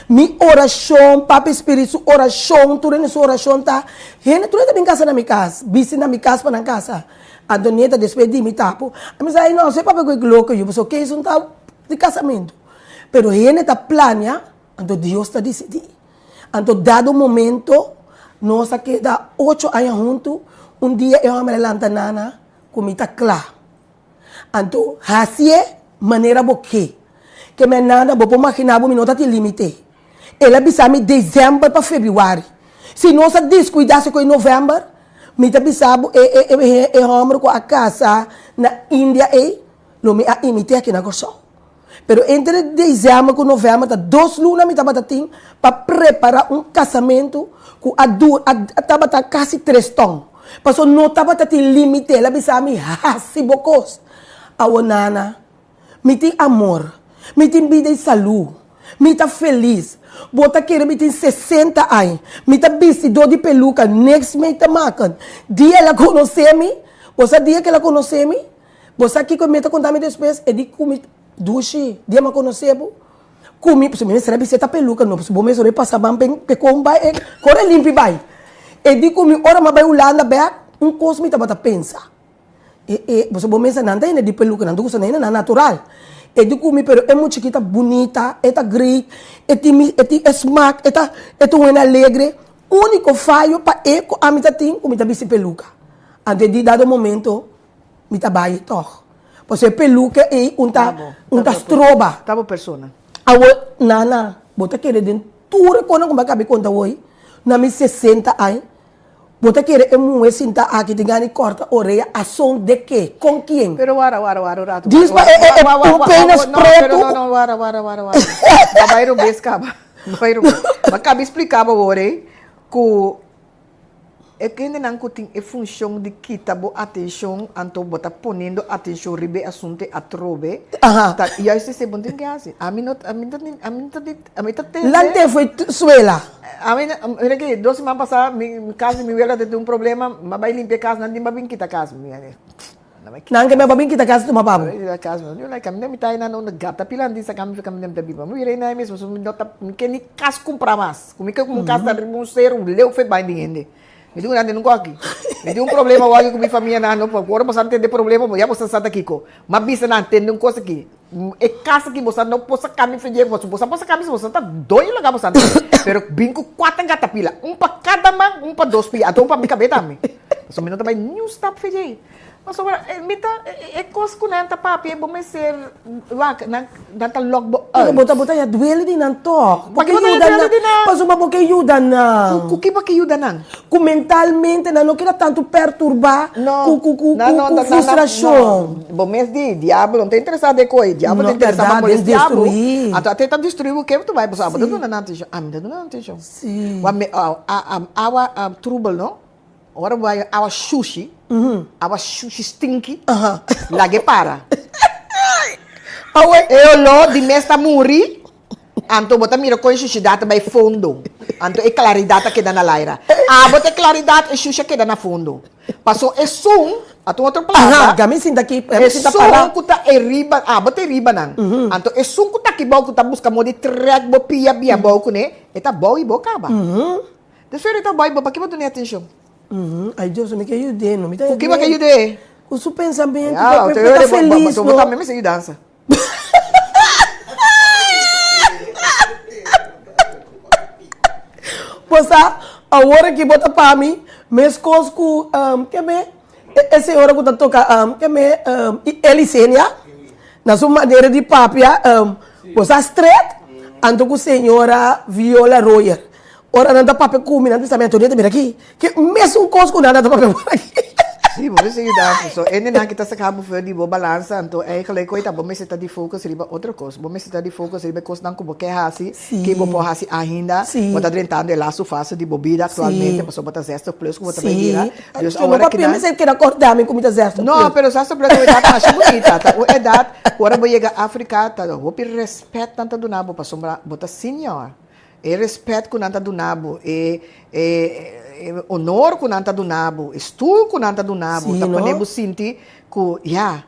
Mi orashon, Papi Spirit su orashon, tur hende su orashon ta, hende tur hende ta bin kasa na mi kas, bisti na mi kas pa nan kasa. Antonieta despues di mi tapo, a mi sa, ay no, soy papia ku e loko yu, pasobra kees un ta di kasamentu. Pero hende ta plania, anto Dios ta disidí. Anto dado momento, nos a keda ocho aña huntu, un dia e hòmber a lanta nana, Ku mi ta kla. Anto hasié manera bo ke. Ke men nada bo por maginá bo mi no ta tin límite. El a bisa mi desèmber pa febrüari. Si nos a deskuidá si ku e novèmber, mi ta bisa bo e e e e hòmber ku a kasa na India ei, lo mi a imit'é aki na Kòrsou. Pero entre desèmber ku novèmber ta dos luna mi tabata tin pa prepará un kasamentu ku a dura a tabata kasi tres tòn. Pasobra no tabata tin límite. El a bisa mi, Hasi bo kos. Awor Nana, mi tin amor, mi tin bida i salú, mi ta felis. Bo ta kere mi tin sesenta aña, mi ta bistidó di peluka, niks mi ta maka. Dia el a konosé mi, bo sa dia ku el a konosé mi? Bo sa kiko e meta konta mi despues? E di ku mi, Dushi, dia mi a konosé bo, ku mi, pasobra mi mester a bis'é ta peluka no, pasobra bo mes ora e pasa ban p'e kon bai, e kore limpi bai. E di ku mi, ora mi a bai Hulanda bèk, un kos mi tabata pensa. E, e, pasobra bo mes nan ta hende di peluka, nan ta gusta hende nan natural. E di ku mi, pero e muchiki ta bunita, e ta great, e tin mi, e tin e smak, e ta, e ta un hende alegre. Úniko fayo pa e ku ami ta tin, ku mi ta bisti peluka. Anto e di dado momento, Mi ta bai tog. Pasobra e peluke ei un ta un ta stroba. Ta bo persona. Awor, Nana, bo ta kere den tur e konan ku mi a kabi konta awor, na mi sesenta aña, bo ta kere e muhe sinta aki tin gana di kòrta orea a son de ke? Kon kien? Pero wara, wara, wara un ratu. Dis pa e e un penas pretu. No, no, wara, wara, wara, wara. Bo a bai robes kaba. Bo a bai robes. Bo a kabi splika bo awor ei ku E kendenan ku tin e funshon di kita bo atenshon, anto bo ta poniendo atenshon riba e asuntu atrobe, ta juist esei bo no tin ke hasi. Ami no, ami no ta ni, ami no ta di, ami ta tende. Lant'e foi suela. Ami, mira aki, dos siman pasá mi kas di mi wela ta tin un problema, mi a bai limpia e kas, nan tin pa bin kita kas. Mi a. Nan ke me pa bin kita kas tuma pa bo. Kita kas mi like kaminda mi ta einan unda gata pila anti sa kami kaminda mi ta biba. Mi bira einan mes pasobra mi no ta mi ke ni kas kumpra mas. Ku mi ke un kas ta riba un seru leu fe bai di hende. Mi di un grandi nunka aki. Mi tin un problema awor aki ku mi famia nan no ora boso a tende problema ya boso sa ta kiko. Mi a bisa nan tende un kos aki. E kas aki boso no por saka mi fe dje pasobra boso por saka mi si boso ta doño laga boso anto. Pero bin ku kuater gata pila un pa kada man un pa dos pia anto un pa mi kabe tambe. Pasobra mi no ta bai niun stap fe dje. Pasobra mi ta e kos ku nan ta papia bo mester wak nan nan ta lòk bo Pero uit. bo ta bo ta ya duele di nan tòg. Bo Paki ke bo ta ya yuda duele nan di nan? pasobra bo ke yuda nan. Ku ki bo ke yuda nan? Ku mentalmente nan no keda tantu perturbá No, ku ku ku nan ku no ku ta nan nan no. frustrashon. Bo mes di diablo no ta interesá den koe. Diablo No, ta interesá pa bèrdat, den molestiá bo. destruí. Anto ate ta destruí bo ke bo ta bai pasobra abo ta Sí. duna nan atenshon. Ami ta duna nan atenshon. Sí. Wak mi awa trubel no. Ora bo bai awa shushi, awa shushi stinky, lag'e para. Awe. E oló di mes ta muri, anto bo ta mira kon e shushidat ta bai fondo. Anto e klaridat ta keda na laira. Abo ta e klaridat, e shushi a keda na fondo. Paso esun, ata un otro palabra, Aha, gami sinta aki, gami sinta para. Esun ku ta e riba, abo ta e riba nan. Anto esun ku ta aki bou ku ta buska modo di trèk bo pia bia bou kuné, e ta bou i bo kaba. De fer ta bai bo pa ki bo duna e atencion? Ay Dios mi ke yud'é no mi ta Ku ki bo ke yud'é? Ku su pensamiento Ya, pa te ta felis bo no. tambe mester yudansa. Bo sa awor aki bo ta pa mi meskos ku keme e señora ku ta toka keme Elisenia na su manera di papia bo sa stret anto ku señora Viola Royer. Ora nan ta papia ku mi, nan ta bisa mi, Antonieta, mira aki, ke mesun kos ku nan nan ta papia por aki. Sí, bo mester yuda. So, hendenan ki ta saka bo for di bo balansa, anto eigenlijk koe ta bo mester ta di focus riba otro kos. Bo mester ta di focus riba e kosnan ku bo ke hasi, ke bo por hasi ainda. Bo ta drentando e lastu fase di bo bida aktualmente, pasobra bo ta zestig plus ku bo ta bai bira. Dus No awor papia kinan. mester keda korda mi ku mi ta zestig plus. No, pero zestig plus ta un edat masha bunita. Ta un edat ku ora bo yega Afrika ta hopi respet nan ta duna bo pasobra bo ta senior. E respet ku nan ta duna bo, e e honor ku nan ta duna bo, e stoel ku nan ta duna bo, ta pone bo sinti ku ya.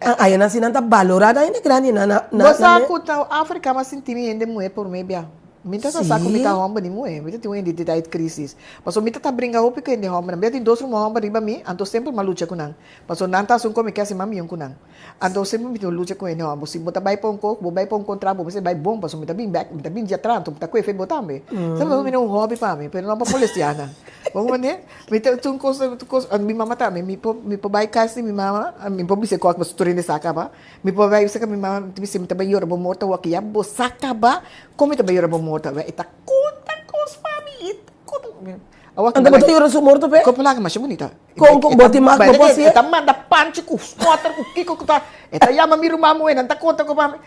Aya nan si nan ta balora nan hende grandi nan na Bo sa ku ta Afrika mas sinti mi hende muhe por me bia. Mi ta sa ku mi ta homber ni muhe, mi ta tin un identiteit crisis. Pasobra mi ta ta bringa hopi ku hende hombernan. Mi ta tin dos ruman homber riba mi, anto semper mi a lucha ku nan. Pasobra nan ta haci un komi ke hasi mas mion ku nan. Anto semper mi tin un lucha ku hende hòmber. Si bo ta bai pa un kos, bo bai pa un kontrato, bo mester bai bon pasobra mi ta bin bèk, mi ta bin dje atras, anto mi ta kue fe bo tambe. Semper mi ta un hòbi pa mi, pero no pa molestiá nan. Bo comprende? Mi ta un kos, un kos, mi mama tambe, mi por mi por bai kas di mi mama, mi por bisa e kos pasobra tur hende sa kaba. Mi por bai bisa mi mama, mi ta bisa mi ta bai yora bo morto awor ke ya bo sa kaba kon mi ta bai yora bo morto. E ta konta kos pa mi, e ta konta. Awor Anto bo ta yora su morto p'e? Kopo laga masha bunita. Kon ku bo tin mas bo por E ta manda panchi ku smotter ku kiko ku ta. E ta yama mi ruman muhé nan ta konta ku mami.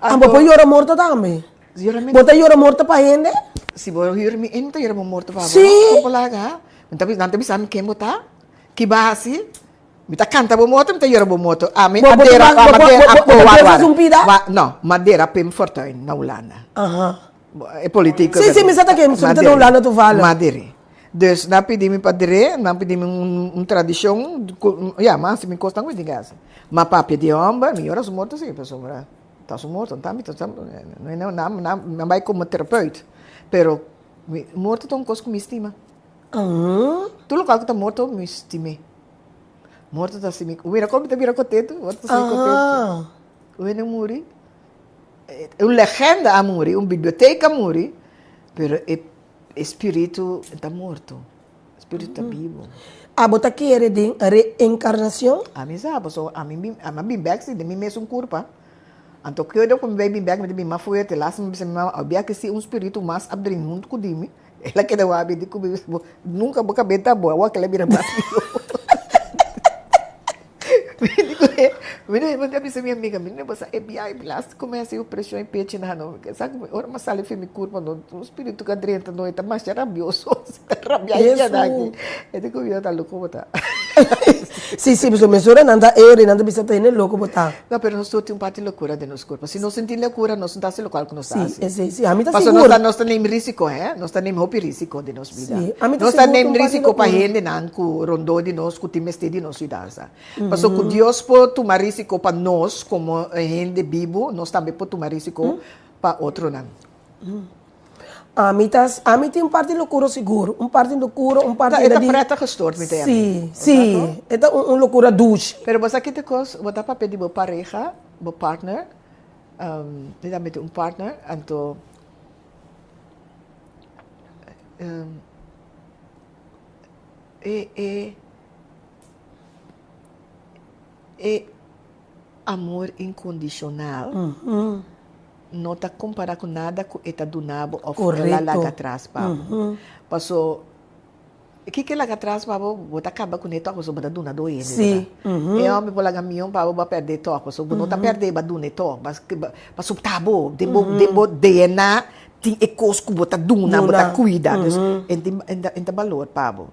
Anto bo por yora morto tambe? Bo ta yora morto pa hende? Si bo yora mi hende ta yora bo morto pa bo. Si. Kopo laga. Nan ta bisa mi ken bo ta, ki bo a hasi. Mi ta kanta bo morto mi ta yora bo morto. Ami a dera Bo ta pensa su bida? No, mi a dera Pim Fortuyn na Hulanda. E politico. Sí, sí, mi sa ta ken, mi ta na Hulanda toevallig. Madere. Dus nan pidi mi pa dere, nan pidi mi un tradicion, ya, mi a hasi mi cosnan cu mi tin ke hasi. Ma papia di homber, mi yora su morto si, pasobra ta su morto, ta mi ta, nan bai como terapeut, pero morto ta un cos cu mi stima. Tur locual cu ta morto mi stim'e. Morto ta hasi mi, mira como mi ta bira contento, morto ta hasi mi contento. Un hende muri. Un legenda a muri, un biblioteca a muri, pero e e spiritu no ta morto, e spiritu ta bibo. Abo ta kere den reencarnacion? Ami sa, pasobra ami bin, ami a bin bek si den mi mesun curpa. Anto keda ku mi bai bin bek mi ta bin mas fuerte. Lastima mi bisa mi mama, awor ke si un spiritu mas a brin huntu ku di mi, el a keda wak mi di ku mi, nunka bo kabes ta bo, awor kila bira mas pió. Mi di ku e, mi no mi ta bisa mi amiga, mi no bo sa e biaha e last ku mi hasi operashon e pechi nan no, sa ku ora mi a sali for mi kurpa no, un spiritu ku a drenta no, e ta masha rabioso, ta rabia e dia aki. E di ku mi, ta loko bo ta. Si, si, pasobra mesora nan ta ere, nan ta bisa ta hende loko bo ta. No, pero nos tur tin un parti lokura den nos kurpa. Si nos sinti lokura, nos no ta hasi lokual ku nos ta hasi. Si, esei si. Ami ta sigur. Pasobra nos ta neem risiko, hè. Nos ta neem hopi risiko den nos bida. Si, ami ta Nos ta sigur neem tin un parti risiko pa lokura. hendenan ku rondó di nos ku tin mester di nos yudansa. Pasobra ku Dios por tuma risiko pa nos komo hende bibu, nos tambe por tuma risiko pa otronan. Ami ta, ami tin un parti locura sigur, un parti locura, un parti E ta prettig gestoord mi ta yama. Si, si, e ta un locura dushi. Pero bo sa kiko kos, bo ta papia di bo pareha, bo partner, mi tambe tin un partner, anto e e e amor incondicional no ta compara cu nada cu e ta duna bo of el a laga atras pa bo. Paso, kico e laga atras pa bo, bo ta caba cune toch pasobra bo ta duna do hende, verdad? E homber por laga mion pa bo, bo a perde toch, pasobra bo no ta perde, bo a duna e toch. Pasobra ta bo, den bo, den bo DNA tin e cos cu bo ta duna, bo ta cuida. Dus, e ta balor pa bo.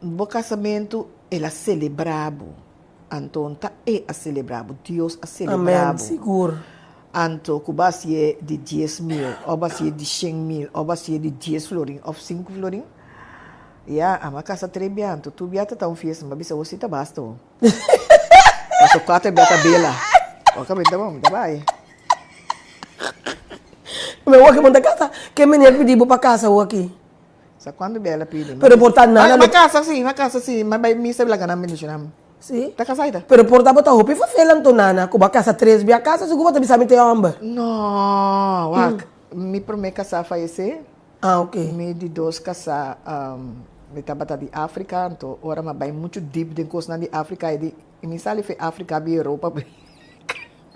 Bo kasamentu el a selebrá bo. Anto ta e a selebrá bo, Dios a selebrá Amén, bo. sigur. Anto ku bo a hasié di 10,000, òf bo a hasié di 100,000, òf bo a hasié di dies florin òf sinku florin, ya, ami a kasa tres bia, anto tur bia ta ta un fiesta, mi a bisa bo si ta basta bo. Paso kuater bia ta bela. Oka mi ta bon, mi ta bai. Mi a wak bo ta kasa, ke meneer pidi bo pa kasa awor aki? Sa cuando bia el a pidi. Pero por ta nana. Ma casa si, ma casa si, ma bay misa laga nan bendiciona mi. Si. Ta casa aita. Pero por ta bo ta hopi vervelend anto nana, cu bo a casa tres bia casa sigur bo ta bisa mi ta e homber. No, wak, mi prome casa a fayece. Ah, ok. Mi di dos casa, mi tabata di Africa, anto ora mi a bay mucho diep den cosnan di Africa e di, mi sali fe Africa bin Europa.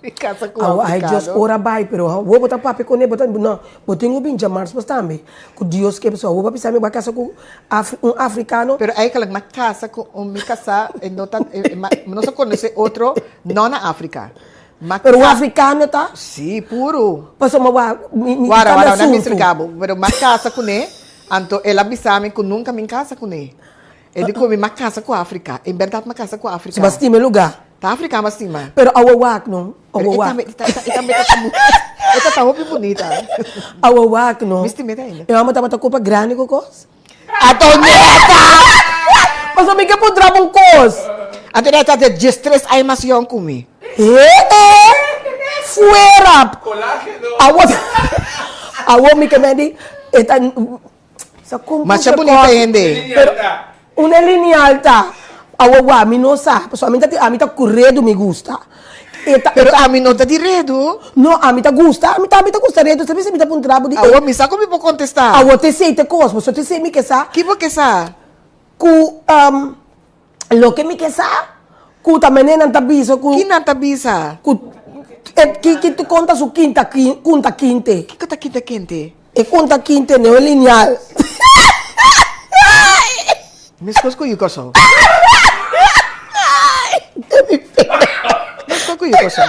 Mi casa cu Awo ai africano. Dios ora bai pero awo bo ta papia con e bo ta no bo tin cu bin djamars bos tambe cu Dios ke pasobra awo bo a bisa mi bo a casa cu un africano. Pero eigenlijk mi a casa cu un mi casa e no ta nos a conoce otro no na Africa. Ma Pero un africano ta? Si puro. Pasobra wak mi mi Wara ta wara na mi asunto. explica bo pero mi a casa cune anto el a bisa mi cu nunca mi casa cune. E di cu mi a casa cu Africa en berdad mi a casa cu Africa. So bo a stima e lugar? Ta Afrika mas stima. Pero awa wak no. Pero Awa e wak. tambe, e ta, e tambe ta ta e ta ta hopi bunita. Awa wak no. Mi stima e ta ainda. E homber tabata kopa grandi ku kos. Antonieta! Pasobra mi ke puntra bo un kos. Antonieta ta diestres aña mas yòn ku mi. He e! Fuera! Kolageno. Awo, awo mi ke mende e ta. Sa kon Masha puntra bunita kos. hende. Pero una lineal ta awa mi no sa pasobra ami ta ami ta ku redu mi gusta. E ta Pero ami no ta di redu. No ami ta gusta ami tambe ta gusta redu sa mi ta puntra bo di Awo mi sa ku mi por kontestá. Awo te esei te kos pasobra te esei mi ke sa. Ki bo ke sa? Ku loke mi ke sa ku ta mene nan ta bisa ku. Ki nan ta bisa? Ku e ki ki ta konta su kinta kunta kinte. Kiko ta kinta kinte? E kunta kinte no e lineal. Meskos ku yu Kòrsou. Meskos ku yu Kòrsou.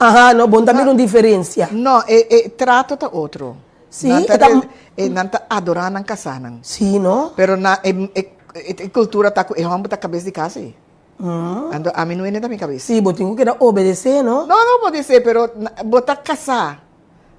Aha, no, bo no ta mira un diferensia. No, e e trato ta otro. Sí, Nan ta e ta e nan ta adorá nan kasánan. Sí, no? Pero na e e e kultura ta ku e hòmber ta kabes di kas ei. Anto ami no hende ta mi kabes. Sí, bo tin ku keda obedesé, no? No, no obedesé, pero bo ta kasá.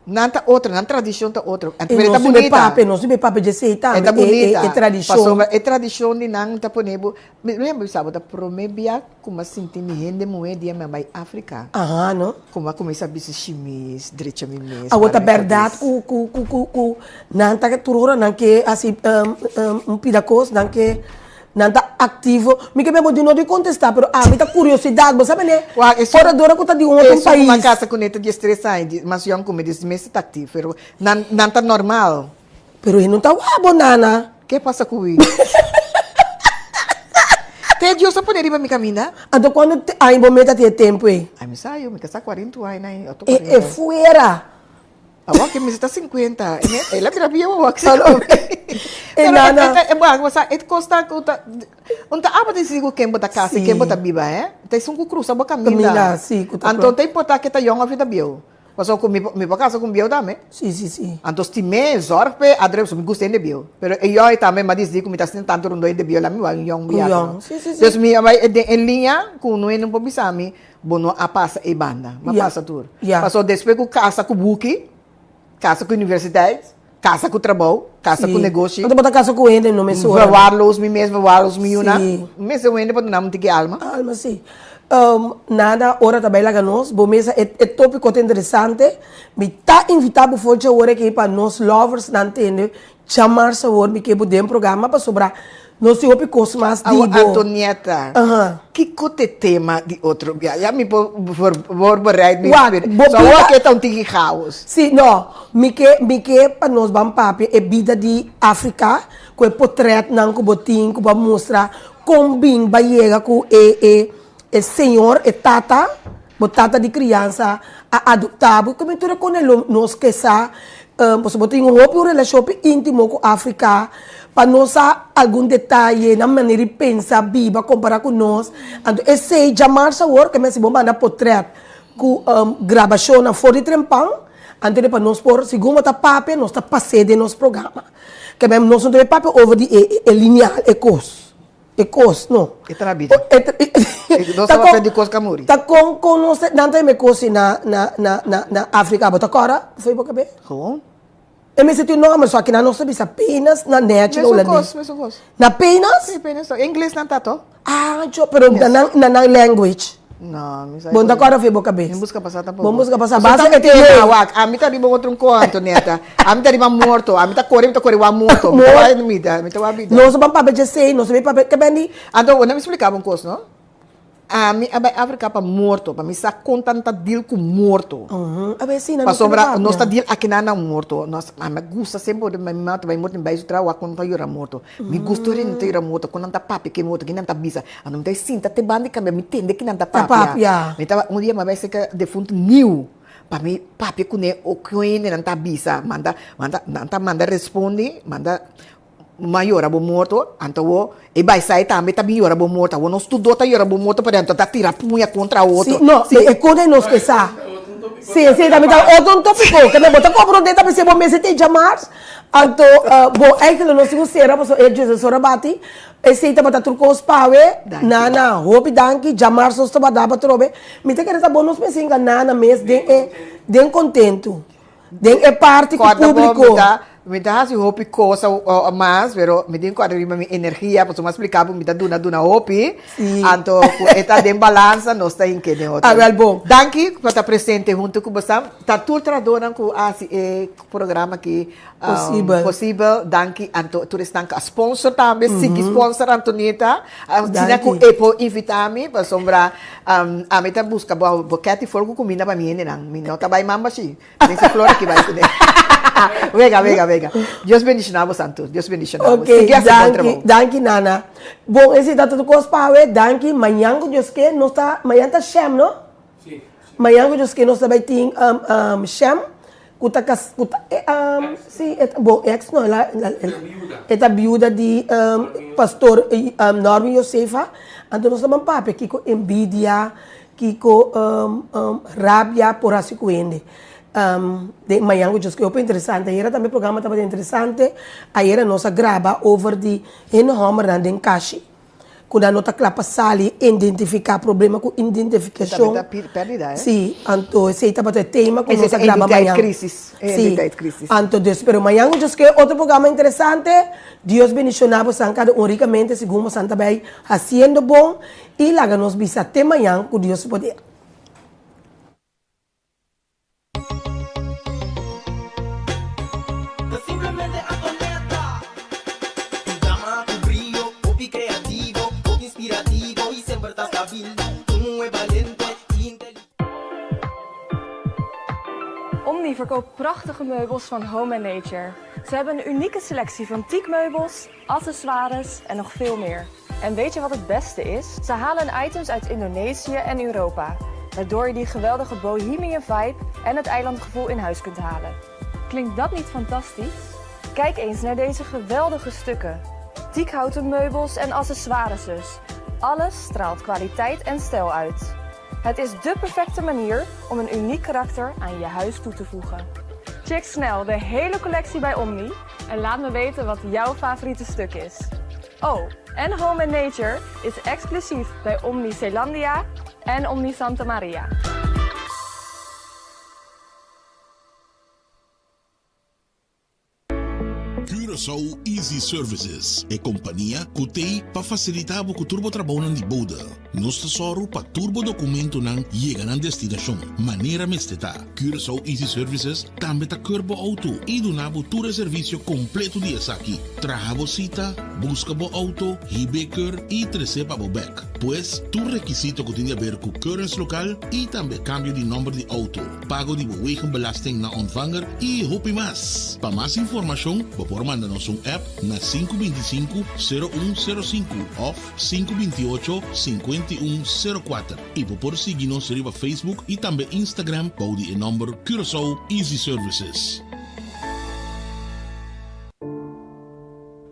Nan ta otro, nan tradishon ta otro. E Pero e ta nos sibe bunita. papia, nos sibe papia dje esei E tambe, ta e e bunita. e tradishon. Pasobra e tradishon di nan ta pone bo, mi mi a bisa bo ta prome bia ku mi a sinti mi hende muhé dia mi a bai Afrika. Aha, no? Ku mi a kuminsá bisti shimis, drecha mi mes, Awor mara ta mi bèrdat kabes. ku ku ku ku ku nan ta tur ora nan ke hasi un pida kos, nan ke Nan ta activo. Mi ke bo di no di contesta pero ami ta curiosidad bo sa mene Wak esun ora dora cu ta di un otro esun cu pais. casa cu ne ta 13 aña di mas yong cu mi dus mester ta activo pero nan nan ta normal. Pero e no ta wak bo nana. Ke pasa cu wi? Te Dios a pone riba mi caminda. Anto cuando aña bo meta tin e tempo ey? Ay mi sa yo mi casa cuarenta aña na ey otro E cuarenta. e fuera. Awor ke mi ta sinkuenta, e me el a bira bieu awor ke Ah, no. E E nana. E bo sa e kos ta ku ta un ta aba disidi ku ken bo ta kasa i ken bo ta biba he. Ta esun ku krusa bo kaminda. Kaminda, si, ku ta Anto ta importa ke ta yòn òf e ta bieu. Pasobra ku mi mi por kasa ku un bieu tambe. Si, si, si. Anto stim'é, zòrg p'e, ador'é pasobra mi gusta hende bieu. Pero e yòn ei tambe m'a disidí ku mi ta asina tantu rondó hende bieu, laat mi wak un yòn Un biaha yòn, no. si, si, si. Dus mi a bai den e liña ku no hende no por bisa mi, bo no a pasa ei banda. M'a Ya, pasa tur. ya. Pasobra despues ku kasa ku buki, kasa ku universiteit, kasa ku trabou, kasa ku Si. negoshi. Anto bo ta kasa ku hende no mes ora. Verwaarloos mi mes, verwaarloos mi yunan. Si. Mester un hende pa duna mi un tiki alma. Alma, si. Nada ora ta bai laga nos. Bo mesa e e topico ta interesante. Mi ta invita bo for dje ora aki pa nos loversnan tende djamars awor mi ke bo den programa pasobra nos tin hopi kos mas di Awor bo. Antonieta, kiko t'e tema di otro bia? Ya mi por voorbereid mi Wak, bo So awor bida ke ta un tiki chaos. Si, no. Mi ke mi ke pa nos ban papia e bida di Africa ku e potretnan ku bo tin ku bo a mustra Kon bin ba yega ku e e e señor, e tata, bo tata di kriansa a adoptá bo? Kome tur e kone lo nos ke sa, pasobra bo tin un hopi un relashon hopi íntimo ku Afrika, pa nos sa algun detaye, nan manera di pensa, biba, kompará ku nos. Anto esei djamars awor ke mester bo manda potrèt ku grabashonnan for di trempan, anto pa nos por, segun bo ta papia, nos ta pas'é den nos programa. Ke men nos no debe papia over di e e lineal, e kos. E kos, no. E ta na bida. Nos ta papia di kos ku a muri. Ta kon kon nos ta nan ta heme kos na na na na na Afrika. Bo ta kòrda for bo kabes? Gewoon. E mester tin un nòmber, so aki nan nos ta bisa penas na nèchi na Mesun hulandes. kos, mesun kos. Na penas? Si, penas to. Ingles nan ta to. Ah, cho, pero na nan, na nan language. No, mi sa. Bon ta kòrda for bo kabes. Mi buska pasá tampoco. Bon buska pasá. Pasobra Basta ta e tin tema, wak. Ami ta riba otro un ko, Antonieta. Ami ta riba morto. Ami ta kore, mi ta kore wak morto. Mi ta wak bida, mi ta wak bida. Nos a ban papia djesei, nos a bin papia, ke bende? Anto, bo no mi splika bo un kos, no? Ami a bai Afrika pa morto, pa mi sa kon tan ta deal ku morto. A ber si, nan no Pasobra papia. nos ta deal akinan na morto. Nos, ami a gusta semper mi mama ta bai morto, mi bai su traha wak kon ta yora morto. Mi gusta ora nan ta yora morto, kon nan ta papia ku e morto, ki nan ta bisa. Anto mi ta sinta te banda di kambia, mi tende ki nan ta Ta papia. papia. Mi taba, un dia mi a bai serka defuntu niu, pa mi papia kuné o ku hende nan ta bisa. Manda, manda, nan ta manda respondi, manda. M'a yora bo morto, anto awor e bai sai tambe ta bin yora bo morto. Awor nos tur dos ta yora bo morto pasobra anto ta tira puña kontra otro. Sí, no, e kos ei nos ke sa. Sí, sí, tambe ta otro un tópiko. Ke bo ta komprondé tambe si bo mester te djamars, anto bo eigenlijk nos tin ku sera pasobra e djes ora bati. Esei tabata tur kos pawe. Nana, hopi danki. Djamars nos tabata atrobe. Mi ta kere ta bo nos mester hinka Nana mes den e den kontentu. Den e parti ku Kòrda bo, públiko. mi ta, mi ta hasi hopi kos mas, pero mi tin kòrda riba mi energia, pasobra mi a splika bo mi ta duna duna hopi, Sí. anto ku e ta den balansa nos ta hink'é den otro. Ah, wèl bon. Danki pa ta presente huntu ku boso. Ta tur trahadónan ku a hasi e programa aki Posibel. posibel. Danki anto tur esnan ku a sponsor tambe, sigui sponsor Antonieta, asina ku Danki. e por invitá mi, pasobra ami ta buska bo bokèt di for ku kuminda pa mi hendenan, mi no ta bai mamba shi. Mester flor aki bai kuné. Wega, wega, wega. Dios bendiciona bo santu. Dios bendiciona bo. Ok, Sigui hasi bon danki, trabou. danki Nana. Bon, esei ta tur kos pa awe. Danki. Mañan ku Dios ke nos ta, mañan ta Shem, no? Sí. Mañan ku Dios ke nos ta bai tin um, um, Shem, ku ta kas, ku ta, eh, um, sí, e ta, bon, ex no, el a, el a, el, e ta biuda di um, pastor um, Norwin Josefa. Anto nos ta ban papia kiko envidia, Kiko rabia por hasi ku hende? Den mañan ku Dios ke hopi interesante. Ayera tambe programa tabata interesante. Ayera nos a graba over di hende hòmbernan den kashi ku nan no ta kla pa sali identifiká problema ku identifikashon. Esei ta pèrdida, eh? Sí, anto esei tabata e tema ku nos a graba mañan. Esei ta identiteit krisis. Sí, anto dus, pero mañan ku Dios ke otro programa interesante. Dios bendishoná bosan kada un rikamente segun bosan ta bai hasiendo bon. I laga nos bisa te mañan ku Dios su poder. Ta simplemente Antonieta. Un dama ku brio, hopi kreativo, hopi inspirativo i semper ta stabil. Un muhé balente i inteligente. Omni verkoopt prachtige meubels van Home and Nature. Ze hebben een unieke selectie van teakmeubels, accessoires en nog veel meer. En weet je wat het beste is? Ze halen hun items uit Indonesië en Europa, waardoor je die geweldige bohemian vibe en het eilandgevoel in huis kunt halen. Klinkt dat niet fantastisch? Kijk eens naar deze geweldige stukken. Teakhouten meubels en accessoires. Alles straalt kwaliteit en stijl uit. Het is dé perfecte manier om een uniek karakter aan je huis toe te voegen. Check snel de hele collectie bij Omni en laat me weten wat jouw favoriete stuk is. Oh, en Home and Nature is exclusief bij Omni Zeelandia en Omni Santa Maria. Curaçao Easy Services, e kompania ku t'ei pa fasilitá bo ku tur bo trabounan di bode. Nos ta sòru pa tur bo dokumentonan yega nan destinashon manera mester ta. Curaçao Easy Services tambe ta keur bo outo i duna bo tur e servisio kompleto di esaki, traha bo sita, buska bo outo, hib'é keur i tres'é pa bo bèk. Pues, tur rekisito ku tin di aber ku keuringslokaal i tambe kambio di nòmber di outo. pago di bo wegenbelasting na ontvanger y hopi mas. Pa mas informacion bo por manda nos un app na 525 0105 of 528 5104 y bo por sigui nos riba Facebook y tambe Instagram bou di e nomber Curaçao Easy Services.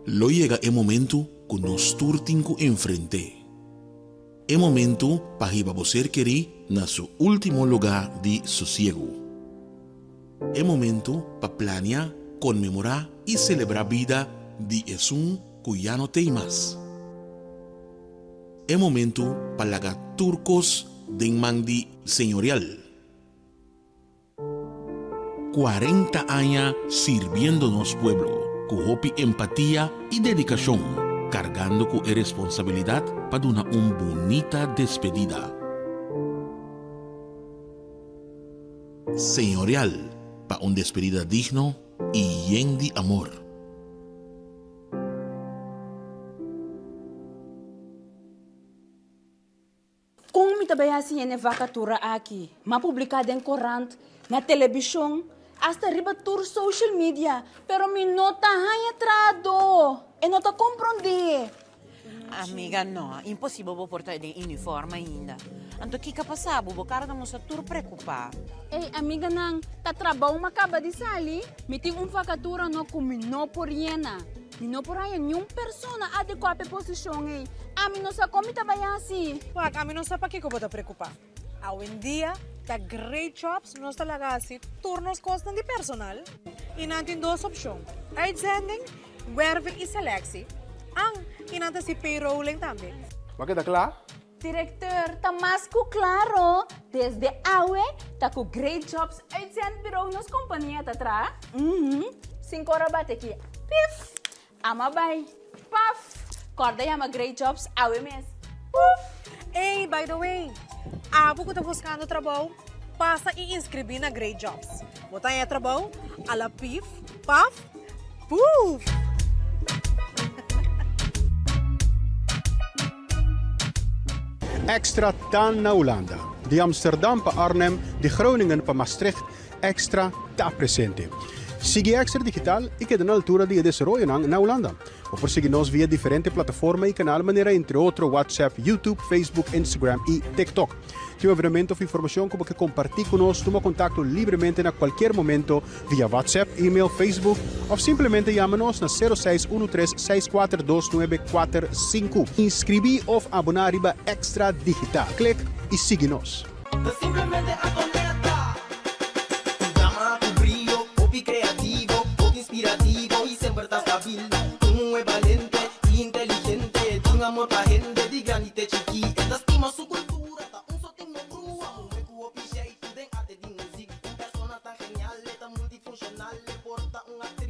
Lo yega e momento cu nos tur tin cu enfrente. E momentu pa hiba bo ser kerí na su último lugá di sosiegu. E momentu pa plania, konmemorá i selebrá bida di esun ku ya no t'ei mas. E momentu pa laga tur kos den man di Señorial. 40 aña sirbiendo nos pueblo ku hopi empatia i dedikashon, kargando ku e responsabilidat pa duna un bunita despedida. Señorial pa un despedida digno i yen di amor. Kon mi ta bai hasi hende vakatura aki? M'a publiká den korant, na telebishon, asta riba tur social media, pero mi no ta haña trahadó. E no ta komprondé. Amiga, no, imposibel bo por ta den uniform ainda. Anto kiko a pasa bo? Bo kara ta mustra tur preokupá. Ey, amiganan, ta trabou m'a kaba di sali. Mi tin un vakatura no ku mi no por yena. Mi no por haña niun persona adekuá pa e posishon ei. Ami no sa kon mi ta bai hasi. Wak, ami no sa pakiko bo ta preokupá. Awendia ta Great Jobs nos ta laga hasi tur nos kosnan di personal i nan tin dos opshon, uitzending, werving i selectie. An, i nan ta hasi payrolling tambe. Bo a keda kla? Directeur, ta mas cu claro, desde awe ta cu Great Jobs Uitzendbureau nos compania ta traha. Uhum, Cinco ora bate aki, pif! Ama bay, paf! Corda yama Great Jobs awe mes, puf! Ey, by the way, abo cu ta buscando trabou, pasa y inscribi na Great Jobs. Bo ta haña trabou a la pif, paf, puf! Extra ta na Hulanda. Di Amsterdam pa Arnhem, di Groningen pa Maastricht, Extra ta presente. Sigui Extra Digital i keda na altura di e desaroyonan na Hulanda. Bo por sigui nos via diferente plataforma i kanal manera entre otro WhatsApp, YouTube, Facebook, Instagram i TikTok. Tin un evenemento of informacion cu bo ke comparti cu nos, tuma contacto libremente na cualkier momento via WhatsApp, email, Facebook of simplemente yama nos na sero seis uno tres seis kuater dos nuebe kuater sinku. Inscribi of abona riba Extra Digital. Click y sigui nos. Ta simplemente Antonetta. Un dama cu brio, hopi creativo, hopi inspirativo y semper ta stabil. Un muhe balente y inteligente, tin amor pa hende di grandi te chiki. E ta stima su cultura, ta un sotin no brua. Muhe cu hopi jeitu den arte di muziek. Un persona tan genial, e ta multifuncional, e por ta un actriz.